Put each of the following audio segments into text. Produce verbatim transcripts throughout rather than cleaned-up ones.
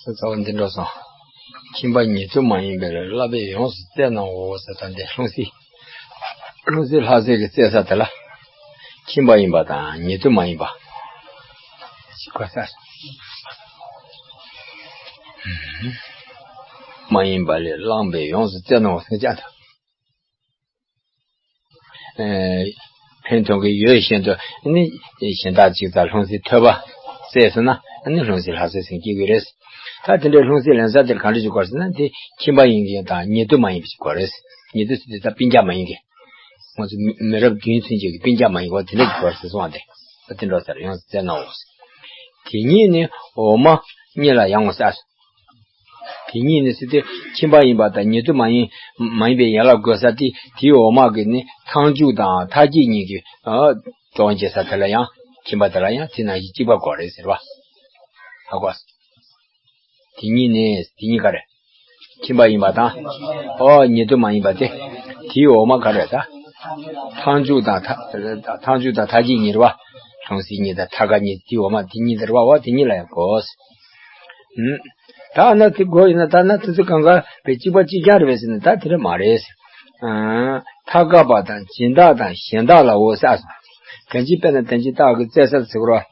ས་རྩ་བ་འདི་འགྲོ་སོང་། ཁྱིམ་པ་ཉེ་དུ་མ་ཡིན་པའི་བསླབ་པས་ཡོངས་སུ་བཙལ་གནང་འོ་ཟེར། ད་འདི་ལྷུང་བཟེད། ལྷུང་བཟེད་ལྷ་བཟེད་ཀྱི་བཙལ་ས་དེ་ལ། ཁྱིམ་པ་ཡིན་པ་དང་ཉེ་དུ་མ་ཡིན་པ། ཞིག་གོ་ས། མ་ཡིན་པ་ལས་བསླབ་པས་ཡོངས་སུ་བཙལ་གནང་འོ་ཟེར་ཀྱང་ད། ཨེ། ཕན་ཐོགས་ཀྱི་ཡོད་བཞིན་དུ་ནི་གཞན་དག་ཅིག་དང་ལྷུང་བཟེད་ཐོས་པ་བཙལ་སོང་ན་ནི་ལྷུང་བཟེད་ལྷ་བཟེད་ཟེར་སྐྱེ་གི་རེད། ད་དེ་འདྲའི་ལྷུང་བཟེད་ལེན་ས་དེར་གང་འདྲ་ཞིག་དགོས་ཟེར་ན། དེ་ཁྱིམ་པ་ཡིན་མཁན་དང་ཉེ་དུ་མ་ཡིན་པ་ཞིག་དགོས་རེད། ཉེ་དུ་ཟེར་དུས་ད་སྤུན་ཀྱག་མ་ཡིན་མཁན། ང་ཚོ་མི་མི་རབས་རྒྱུན་ཚུན་ཆད་ཀྱི་སྤུན་ཀྱག་མ་ཡིན་པ་དེ་འདྲ་ཞིག་དགོས་ཟེར་སོང་བ། དེ་ད་དེ་འགྲོ་སར་ཡོངས་སུ་བཙལ་གནང་འོ་ཟེར། དེ་ཉིད་ནི་འོག་མ་གཉིས་ལ་ཡང་ངོ་ཟེར། དེ་གཉིས་ནི་ཟེར་དུས་ཁྱིམ་པ་ཡིན་པ་དང་ཉེ་དུ་མ་ཡིན་མ་ཡིན་པའི་ཡན་ལག་དགོས་ས་དེ། དེའི་འོག་མ་གི་ནི་མཐའ་མཇུག་དང་མཐའ་དཀྱིལ་གཉིས་ཀྱི་ཨ་གྲོང་ཁྱེར་ས་དེ་ལ་ཡང་། ཁྱིམ་པ་དེ་ལ་ཡང་དེ་ནང་བཞིན་གཅིག་པ་དགོས་རེད་ཟེར་བ། ཧ་གོ། དེ་གཉིས་ནི་དེ་གཉིས་ག་རེ། ཁྱིམ་པ་ཡིན་པ་དང་། ཨོ་ཉེ་དུ་མ་ཡིན་པ་དེ། དེའི་འོག་མ་ག་རེ་ད། མཐའ་མཇུག་དང་མཐའ་མཐའ་མཇུག་དང་མཐའ་དཀྱིལ་གཉིས་རེད་བ། ལྷུང་བཟེད་གཉིས་དང་མཐའ་ཀ་གཉིས། དེའི་འོག་མ་དེ་གཉིས་དེ་རེད་བ། འོ་དེ་གཉིས་ལ་ཡང་དགོས། ཨུམ། ད་ན་དེ་དགོས་ཡིན་ན། ད་ན་དེ་ཚོ་གང་ག་བའི་གཅིག་པ་གཅིག་རྐྱང་རེད་པས་ཟེར་ན། ད་དེ་འདྲ་མ་རེད། ཨ། མཐའ་ཀ་པ་དང་སྦྱིན་བདག་དང་གཞན་དག་ལའོ་ཟེར་སོང་། གང་ཅི་དཔེར་ན་དེ་ཅི་བདག་གི་བཙལ་ས་ཟེར་གོ་ར།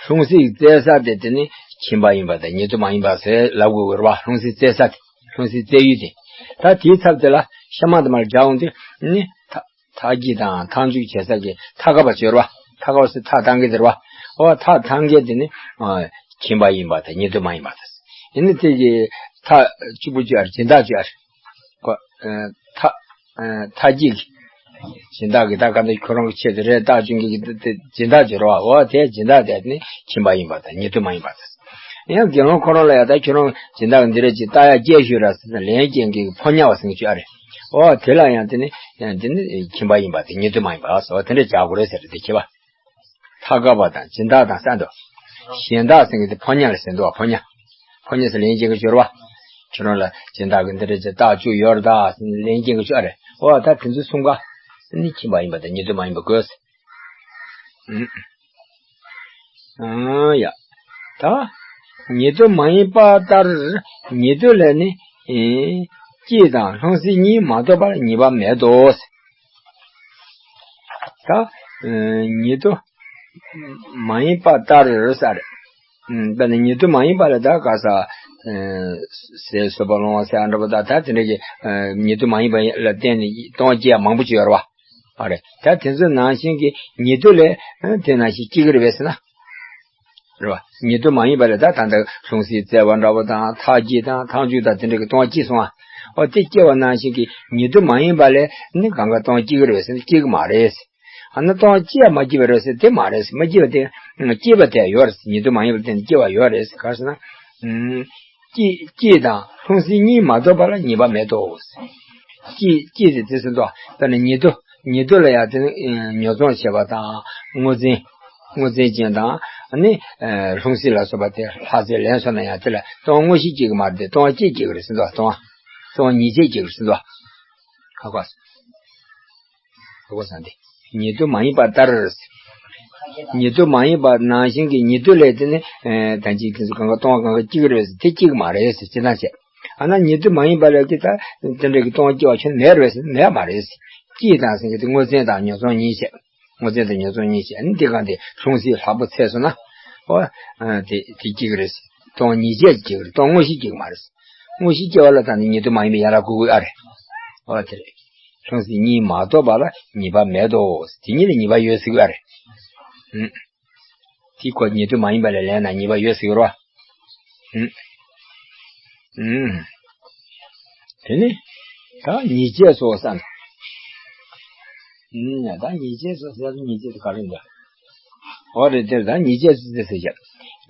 ལྷུང་བཟེད་བཙལ་ས་དེ་དེ་ནི་ཁྱིམ་པ་ཡིན་པ་དང་ཉེ་དུ་མ་ཡིན་པ་ཟེར་ལབ་དགོས་རེད་བ། ལྷུང་བཟེད་བཙལ་ས་དེ། ལྷུང་བཟེད་བཙལ་ཡུལ་དེ། ད་དེའི་ཚབ་དེ་ལ་ཤ་མ་དང་མར་རྒྱག་འོང་དུས་ནི་ད། མཐའ་དཀྱིལ་དང་མཐའ་མཇུག་བྱེད་ས་གི་མཐའ་ཀ་པ་བརྗོད་ར། མཐའ་ཀ་པ་ཟེར་མཐའ་ཐང་གི་དེ་ར་བ། འོ་མཐའ་ཐང་གི་དེ་ནི་ཨ་ཁྱིམ་པ་ཡིན་པ་དང་ཉེ་དུ་མ་ཡིན་པ་དང་། ཡིན་ནི་དེ་གི་མཐའ་གཅིག་པུ་བརྗོད་ཨ་རེ། སྦྱིན་བདག་བརྗོད་ཨ་རེ། ཀོ། ཨ་མཐའ་ཨ་མཐའ་དཀྱིལ་གྱི་སྦྱིན་བདག་གི། ད་ག་འདི་ཁྱོད་རང་གི་ཆེད་དུ་རེད། བདག་སྐྱོང་གི་དེ་སྦྱིན་བདག་བརྗོད་ར་བ། འོ་དེ་སྦྱིན་བདག་དེ་ནི་ཁྱིམ་པ་ཡིན་པ་དང་ཉེ་དུ་མ་ཡིན་པ་དང་། ཡང་དགེ་སློང་ཁོ་རང་ལ་ཡང་ད་ཁྱོད་རང་སྦྱིན་བདག་གི་འདི་རེད་ཅེས་བལྟ་ཡ་སྐྱེས་ཞུས་ར་ཟེར་ན། ལན་སྐྱེས་མཁན་གྱི་ཕོ་ཉ་བ་ཟེར་མཁན་ཅིག་ཨ་རེ། འོ་དེ་ལ་ཡང་དེ་ནི་ཡང་དེ་ནི་ཁྱིམ་པ་ཡིན་པ་དེ་ཉེ་དུ་མ་ཡིན་པ་སོགས་དེ་འདྲ་བྱ་དགོས་རེད་ཟེར་དེ་ཁྱེད་པ། མཐའ་ཀ་པ་དང་སྦྱིན་བདག་དང་ཟེར་འདུག་གཞན་དག་ཟེར་མཁན་དེ་ཕོ་ཉ་ལ་ཟེར་འདུག་ཕོ་ཉ། ཕོ་ཉ་ཟེར་ལན་སྐྱེས་མཁན་སྦྱོར་བ། ཁྱོད་རང་ལ་སྦྱིན་བདག་གི་འདི་འདྲ་ཅིག་བདག་བཅུག་ཡོད་རེད་ད་ཟེར་ལན་སྐྱེས་མཁན་སྦྱོར་ཨ་རེ། འོ་ད་དེ་ཚོ་གསུམ་ཀ་ནི་ཁྱིམ་པ་ཡིན་པ་དང་ཉེ་དུ་མ་ཡིན་པ་དགོས། ཨང་། ཡ། ད། ཉེ་དུ་མ་ཡིན་པ་ལྟར། ཉེ་དུ་ལས་ནི། ཨེ། སྐྱེས་དང་ལྷུང་བཟེད་གཉིས་མ་གཏོགས་པར་ཉེས་པ་མེད་དོ། ད། ཨེ། ཉེ་དུ་མ་ཡིན་པ་ལྟར་ཟེར། ཨུམ། དཔེར་ན་ཉེ་དུ་མ་ཡིན་པ་ལ་ད་ག་ས། ཨེ། ཟས་ཟོས་པ་ལོངས་པ་ཟེར་ཨ་འདྲ་པོ་ད་ད་དེ་འདྲ་གི། ཨེ། ཉེ་དུ་མ་ཡིན་པ་ལ་བརྟེན་ནས་ལྟུང་བ་སྐྱེ་ཡ་མང་པོ་ཅིག་ཡོད་རེད་བ། ཨ་རེ། ད་དེ་ཚོ་ནང་བཞིན་གྱི་ཉེ་དུ་ལས་དེ་ནང་བཞིན་སྐྱེ་གི་རེད་པས་ཟེར་ན། རེད་བ། ཉེ་དུ་མ་ཡིན་པ་ལས་ད་ད་ལྟ་ལྷུང་བཟེད་བཙལ་བ་འདྲ་པོ་དང་མཐའ་དཀྱིལ་དང་མཐའ་མཇུག་དང་དེ་འདྲ་གི་ལྟུང་བ་སྐྱེས་སོང་ཨ། འོ་དེ་སྐྱེ་བ་ནང་བཞིན་གྱི་ཉེ་དུ་མ་ཡིན་པ་ལས་ནི་གང་ག་ལྟུང་བ་སྐྱེ་གི་རེད་པས་ཟེར་ན་སྐྱེ་གི་མ་རེད། ཨ་ན་ལྟུང་བ་སྐྱེ་ཡ་མ་སྐྱེས་པ་རེད་ཟེར་དེ་མ་རེད། མ་སྐྱེས་པ་དེ་སྐྱེས་པ་དེ་ཡོད་རེད། ཉེ་དུ་མ་ཡིན་པ་དེ་སྐྱེ་བ་ཡོད་རེད། ག་རེ་ཟེར་ན། སྐྱེས་སྐྱེས་དང་ལྷུང་བཟེད་གཉིས་མ་གཏོགས་པ་ལ་ཉེས་པ་མེད་དོ། སྐྱེས་སྐྱེས་དེ་དེ་ཟེར་དོ། དཔེར་ན་ཉེ་དུ། ཉེ་དུ་ལ་ཡང་དེ་ནི་ཉོ་ཚོང་བྱེད་པ་དང་། དངོས་འཛིན། དངོས་འཛིན་ཅན་དང་། ཨ་ནི་ལྷུང་བཟེད་ལ་སོགས་པ་དེ་ལྷ་རྫས་ལེན་སོང་ན་ཡང་དེ་ལ་ལྟུང་བ་དངོས་གཞི་སྐྱེ་གི་མ་རེད་དེ། ལྟུང་བ་སྐྱེས་སྐྱེ་གི་རེད་ཟེར་དོ། ལྟུང་བ། ལྟུང་བ་ཉེས་བྱས་སྐྱེ་གི་རེད་ཟེར་དོ། ཧ་གོ། ཧ་གོ་སོང་དེ། ཉེ་དུ་མ་ཡིན་པ་ལྟར། ཉེ་དུ་མ་ཡིན་པ་ནང་བཞིན་གྱི་ཉེ་དུ་ལས་དེ་ནི། ཨེ། ད་ཅིག་དེ་ཚོ་གང་ག་ལྟུང་བ་གང་ག་སྐྱེ་གི་རེད་ཟེར། དེ་སྐྱེ་གི་མ་རེད་ཟེར། ཅི་ལྟར་བྱས། ཨ་ན་ཉེ་དུ་མ་ཡིན་པ་ལས་ཀྱི་ད་དེ་འདྲ་གི་ལྟུང་བ་སྐྱེ་བ་ཁྱོན་མེད་རེད་ཟེར། མེད་མ་རེད་ཟེར། སྐྱེས་དང་ཟེར་གྱི་དེ་དངོས་འཛིན་དང་ཉོ་ཚོང་གཉིས་བྱས། དངོས་འཛིན་དང་ཉོ་ཚོང་གཉིས་བྱས། ཨ་ནི་དེ་གང་དེ་ལྷུང་བཟེད་ལྷག་པོ་ཚད་སོང་ན། ཨོ། ཨ། དེ་དེ་སྐྱེ་གི་རེད་ཟེར། ལྟུང་བ་ཉེས་བྱས་སྐྱེ་གི་རེད། ལྟུང་བ་དངོས་གཞི་སྐྱེ་གི་མ་རེད་ཟེར། དངོས་གཞི་སྐྱེ་བ་ལ་ད་ནི་ཉེ་དུ་མ་ཡིན་པའི་ཡན་ལག་དགོས་དགོས་ཨ་རེད། ཨོ་དེ་རེད། ལྷུང་བཟེད་གཉིས་མ་གཏོགས་པ་ལ་ཉེས་པ་མེད་དོ། དེ་གཉིས་ལ་ཉེས་པ་ཡོད་ཟེར་གྱི་ཡོད་རེད། ཨུམ། དེ་ཁོ་ཉེ་དུ་མ་ཡིན་པ་ལ་ལེན་ན་ཉེས་པ་ཡོད་ཟེར་གྱི་ཡོད་རེད་བ། ཨུམ། ཨུམ། དེ་ནི། ད་ཉེས་བྱས་སོ་ཟེར་ན། ཨུམ། ད་ཉེས་བྱས་སོ་ཟེར་ན་ཉེས་བྱས་དེ་ག་རེ་འདུག་འོ་རེད། དེར་ད་ཉེས་བྱས་སོ་ཟེར་ཟེར་བྱས།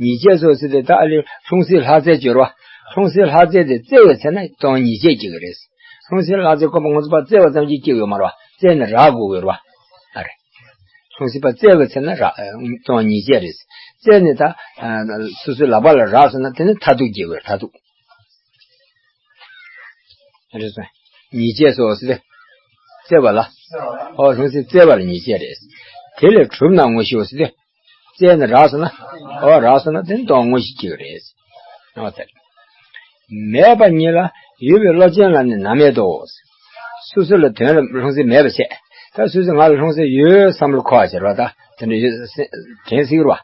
ཉེས་བྱས་སོ་ཟེར་དེ་ད་ཨ་ལེ་ལྷུང་བཟེད་ལྷ་རྫས་སྦྱོར་བ། ལྷུང་བཟེད་ལྷ་རྫས་དེ་བཙལ་བའི་ཚེ་ན་ལྟུང་ཉེས་བྱས་སྐྱེ་གི་རེད། ལྷུང་བཟེད་ལྷ་རྫས་ཁོ་པ་ང་ཚོ་ཕར་བཙལ་བ་ཙམ་གྱིས་སྐྱེ་གི་ཡོད་མ་རེད་བ། བཙལ་ནས་རག་དགོས་ཀྱི་ཡོད་རེད་བ། ཨ་རེ། ལྷུང་བཟེད་ཕར་བཙལ་བའི་ཚེ་ན་རག་ལྟུང་ཉེས་བྱས་རེད། བཙལ་ནས་ད་སོ་སོའི་ལག་པ་ལ་རག་སོང་ན་དེ་ནི་མཐར་ཐུག་སྐྱེ་གི་ཡོད་རེད། མཐར་ཐུག་རེད་སོང་། ཉེས་བྱས་སོ་ཟེར་ཏེ། བཙལ་བ་ལ། ཨོ་ལྷུང་བཟེད་བཙལ་བ་ལ་ཉེས་བྱས་རེད། དེ་ལས་གྲུབ་ན་དངོས་གཞིའོ་ཟེར་ཏེ། བཙལ་ནས་རག་སོང་ན། འོ་རག་སོང་ན་དེ་ནི་དོན་དངོས་གཞི་སྐྱེ་གི་རེད། འོ་དེ། མེད་པ་ཉིད་ལ་ཡོད་པའི་བློ་ཅན་ལ་ནི་ནམ་མེད་དོ། སོ་སོ་ལ་དོན་ལ་ལྷུང་བཟེད་མེད་པ་བྱས། ད་སོ་སོ་ང་ལ་ལྷུང་བཟེད་ཡོད་བསམ་བློ་འཁོར་བ་བྱེད་རོགས། ད་དེ་འདྲ་ཡོད་དྲན་སྲིད་རོགས།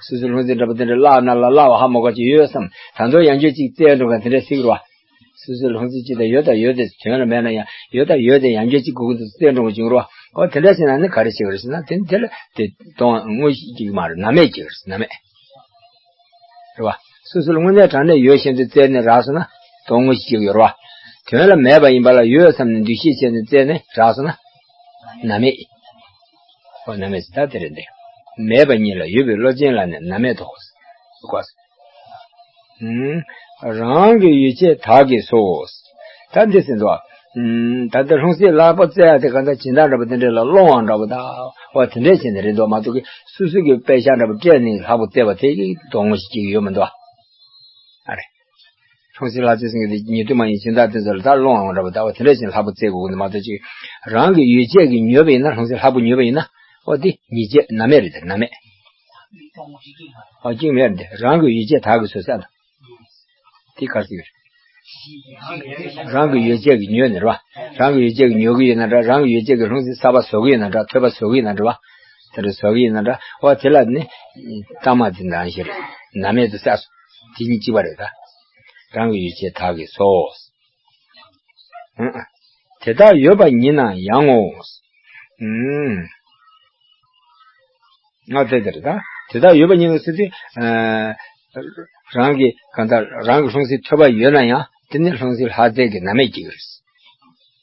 སོ་སོ་ལྷུང་བཟེད་འདྲ་པོ་དེ་འདྲ་བརླག་ན་ལ་བརླག་པ་ཧ་མ་གོ་ཅིག་ཡོད་བསམ། ད་དུང་ཡང་བསྐྱར་ཅིག་བཙལ་འགྲོ་ག་དེ་འདྲ་སྲིད་རོགས། སོ་སོའི་ལྷུང་བཟེད་ཅིག་དང་ཡོད་དང་ཡོད་དེ་དོན་ལ་མེད་ན་ཡང་ཡོད་དང་ཡོད་དེ་ཡང་བསྐྱར་ཅིག་སྒུག་འདུག་བཙལ་འགྲོ་གི་བྱུང་རོགས། འོ་དེ་འདྲ་བྱས་ན་ནི་ག་རེ་བྱེད་ཀྱི་རེད་ཟེར་ན་དེ་དེ་ལ་དེ་དོན་དངོས་གཞི་སྐྱེ་གི་མ་རེད། ནམ་མེད་སྐྱེ་གི་རེད། ནམ་མེད། རེད་བ། སོ་སོ་ལ་དངོས་གནས་དྲང་གནས་ཡོད་བཞིན་དུ་བཙལ་ནས་རག་སོང་ན་དོན་དངོས་གཞི་སྐྱེ་གི་ཡོད་རེད་བ། དོན་ལ་མེད་པ་ཡིན་པ་ལ་ཡོད་བསམ་ནས་འདུ་ཤེས་བྱས་ནས་བཙལ་ནས་རག་སོང་ན་ནམ་མེད། འོ་ནམ་མེད་ཟེར་ད་དེ་རེད་དེ། མེད་པ་ཉིད་ལ་ཡོད་པའི་བློ་ཅན་ལ་ནི་ནམ་མེད་དོ། ཨུམ། རང་གི་ཡིད་ཆེས་དག་གིས་སོ། ད་འདི་ཟེར་འདུག་ཨུམ། ད་ལྟ་ལྷུང་བཟེད་ལྷག་པ་བཙལ་ཡ་དེ་ག་འདྲ་སྦྱིན་བདག་འདྲ་པོ་དེ་འདྲ་ལ་སློང་བ་འདྲ་པོ་ད། འོ་དེ་འདྲས་བྱས་ནས་རེད་འདུག་མ་གཏོགས་ཀྱི་སོ་སོ་གི་དཔེ་ཤག་འདྲ་པོ་སྤྲད་ནས་ལྷག་པ་བཙལ་བ་དེ་གི་དོན་དངོས་གཞི་སྐྱེ་གི་ཡོད་མི་འདུག་ཨ་རེད། ལྷུང་བཟེད་ལྷག་བཙལ་ཟེར་མཁན་དེ་ཉེ་དུ་མ་ཡིན་སྦྱིན་བདག་དེ་ཚོ་ལ་ད་སློང་བ་འདྲ་པོ་ད། འོ་དེ་འདྲས་བྱས་ནས་ལྷག་པ་བཙལ་དགོས་ཀྱི་འདུག་མ་གཏོགས་ཀྱི་རང་གི་ཡིད་ཆེས་ཀྱིས་ཉོས་པ་ཡིན་ན། ལྷུང་བཟེད་ལྷག་པ་ཉོས་པ་ཡིན་ན། འོ་དེ་ཉིད་ཆེས་ནམ་མེད་རེད། དེ་ནམ་མེད། འོ་གཅིག་མེད་རེད། དེ་རང་གི་ཡིད་ཆེས་དག་གིས་སོ་ཟེར་ན། དེ་ག་རེ་ཟེར་གི་རེད། རང་གི་ཡོ་བྱད་ཀྱིས་ཉོས་ནས་རེད་བ། རང་གི་ཡོ་བྱད་ཀྱིས་ཉོ་གི་ཡོད་ན་འདྲ། རང་གི་ཡོ་བྱད་ཀྱིས་ལྷུང་བཟེད་གསར་པ་བཟོ་གི་ཡོད་ན་འདྲ། ཐོས་པ་བཟོ་གི་ཡོད་ན་འདྲ་བ། དེ་འདྲ་བཟོ་གི་ཡོད་ན་འདྲ། འོ་དེ་ལ་ནི་གཏའ་མ་དེ་འདྲ་ཞིག་རེད། ནམ་མེད་དུ་བསགས་སོ། དེ་གཉིས་གཅིག་པ་རེད་ད། རང་གི་ཡོ་བྱད་དག་གིས་སོ། དེ་དག་ཡོད་པ་ཉིད་ན་ཡང་ངོ་། ཨུམ། ང་དེ་ལྟར་ད། དེ་དག་ཡོད་པ་ཉིད་ལ་ཟེར་དུས། ཨ། རང་གི་གང་ལྟར་རང་གི་ལྷུང་བཟེད་ཐོས་པ་ཡོད་ན་ཡང་དེ་ནི་ལྷུང་བཟེད་ལྷག་བཙལ་གྱི་ནམ་མེད་ཀྱི་ཡོད་རེད།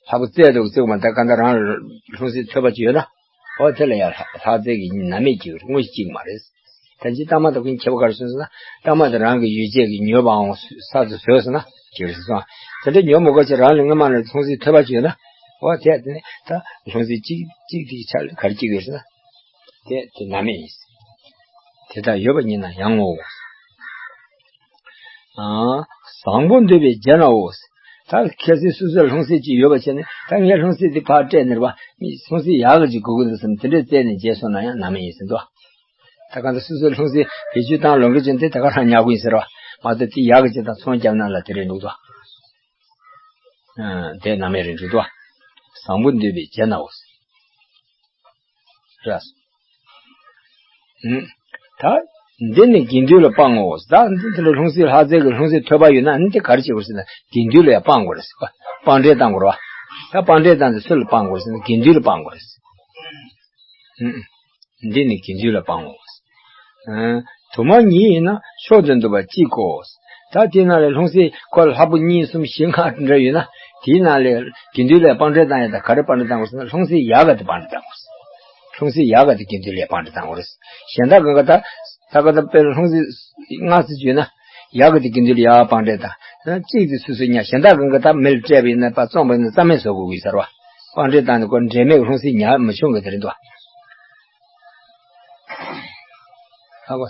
ལྷག་པ་བཙལ་འདུག་བཙལ་མ་ད་གང་ལྟར་རང་ལྷུང་བཟེད་ཐོས་པ་ཅིག་ཡོད་ན། འོ་དེ་ལ་ཡང་ལྷག་བཙལ་གྱི་ནམ་མེད་ཀྱི་ཡོད་རེད། དངོས་གཞི་གཅིག་མ་རེད། ད་ཅི་གཏའ་མ་དང་ཁྱད་པར་ག་རེ་སོང་ཟེར་ན། གཏའ་མ་དེ་རང་གི་ཡོ་བྱད་ཀྱིས་ཉོས་པའང་ས་དུ་བཟོས་ཟེར་ན་ཅིག་རེད་སོང་། དེ་འདྲ་ཉོ་མི་དགོས་ཀྱི་རང་ལ་སྔ་མ་ནས་ལྷུང་བཟེད་ཐོས་པ་ཅིག་ཡོད་ན། འོ་དེ་དེ་ནི་ད་ལྷུང་བཟེད་གཅིག་གཅིག་དེའི་ཆ་ལ་ག་རེ་གཅིག་ཡོད་ཟེར་ན། དེ་དེ་ནམ་མེད་ཡིན། དེ་དག་ཡོད་པ་ཉིད་ན་ཡང་ངོ་། ཨ། བཟང་པོ་འདོད་པས་བརྗེད་ནའོ། ད་གལ་སྲིད་སོ་སོའི་ལྷུང་བཟེད་ཅིག་ཡོད་པ་བྱས་ནས་ད་ངས་ལྷུང་བཟེད་འདི་ཕར་སྤྲད་ནས་རེད་བ། ལྷུང་བཟེད་ཡག་གི་ཅིག་དགོས་ཀྱི་འདུག་བསམ་དེ་འདྲས་བཙལ་ནས་བརྗེད་སོང་ན་ཡང་ནམ་མེད་ཡིན་ཟེར་འདུག་ད་གང་ལྟར་སོ་སོའི་ལྷུང་བཟེད་བེད་སྤྱོད་བཏང་ལོང་གི་ཅན་དེ་ད་ག་རང་ཉར་དགོས་ཡིན་ཟེར་བ། མ་གཏོགས་དེ་ཡག་གི་ཅིག་དང་ཚོང་རྒྱབ་ན་ལ་དེ་རེད་འདུག་ཏོ། ཨ། དེ་ནམ་མེད་རེད་འདུག་ཏོ། བཟང་པོ་འདོད་པས་བརྗེད་ནའོ། རེད། ཨུམ། ད་འདི་ནི་དགེ་འདུན་ལ་སྤང་ངོ་། ད་འདི་འདི་ལ་ལྷུང་བཟེད་ལྷག་བཙལ་གྱི་ལྷུང་བཟེད་ཐོས་པ་ཡོད་ན་འདི་ག་རེ་བྱེད་དགོས་ཟེར་ན་དགེ་འདུན་ལ་ཡང་སྤང་དགོས་རེད་ཟེར། སྤང་འདྲེན་བཏང་དགོས་རེད་བ། ད་སྤང་འདྲེན་བཏང་དེ་སུ་ལ་སྤང་དགོས་ཟེར་ན་དགེ་འདུན་ལ་སྤང་དགོས་རེད་ཟེར། ཨུམ། འདི་ནི་དགེ་འདུན་ལ་སྤང་ངོ་། ཨ། དུ་མ་ཉིད་ཡིན་ན་མཆོག་ཏུ་འདུ་བ་གཅིག་གོ། ད་དེའི་ནང་ལས་ལྷུང་བཟེད་ཁོ་ལ་ལྷག་པ་གཉིས་གསུམ་བཞི་ལྔ་འདྲ་ཡོད་ན། དེའི་ནང་ལས་དགེ་འདུན་ལ་སྤང་འདྲེན་བཏང་ཡ་ད་ག་རེ་སྤང་འདྲེན་བཏང་དགོས་ཟེར་ན་ལྷུང་བཟེད་ཡག་ག་དེ་སྤང་འདྲེན་བཏང་དགོས། ལྷུང་བཟེད་ཡག་ག་དེ་དགེ་འདུན་ལ་སྤང་འདྲེན་བཏང་དགོས་རེད། གཞན་དག་གང་ག་ད་ད་ག་ད་དཔེར་ན་ལྷུང་བཟེད་ལྔ་ཙམ་ཡོད་ན། ཡག་ག་དེ་དགེ་འདུན་ལ་ཡག་སྤང་འདྲེན་བཏང་། གཅིག་དེ་སོ་སོ་ཉར། གཞན་དག་གང་ག་ད་མི་ལ་སྤྲད་པ་ཡིན་ན་ཕར་བཙོངས་པ་ཡིན་ན་རྩ་མེད་བཟོ་དགོས་ཀྱི་ཟེར་བ། སྤང་འདྲེན་བཏང་ནས་ཁོ་འབྲེལ་མེད་ལྷུང་བཟེད་ཉར་མི་ཆོག་གི་དེ་རེད་འདུག་ཧ་གོ།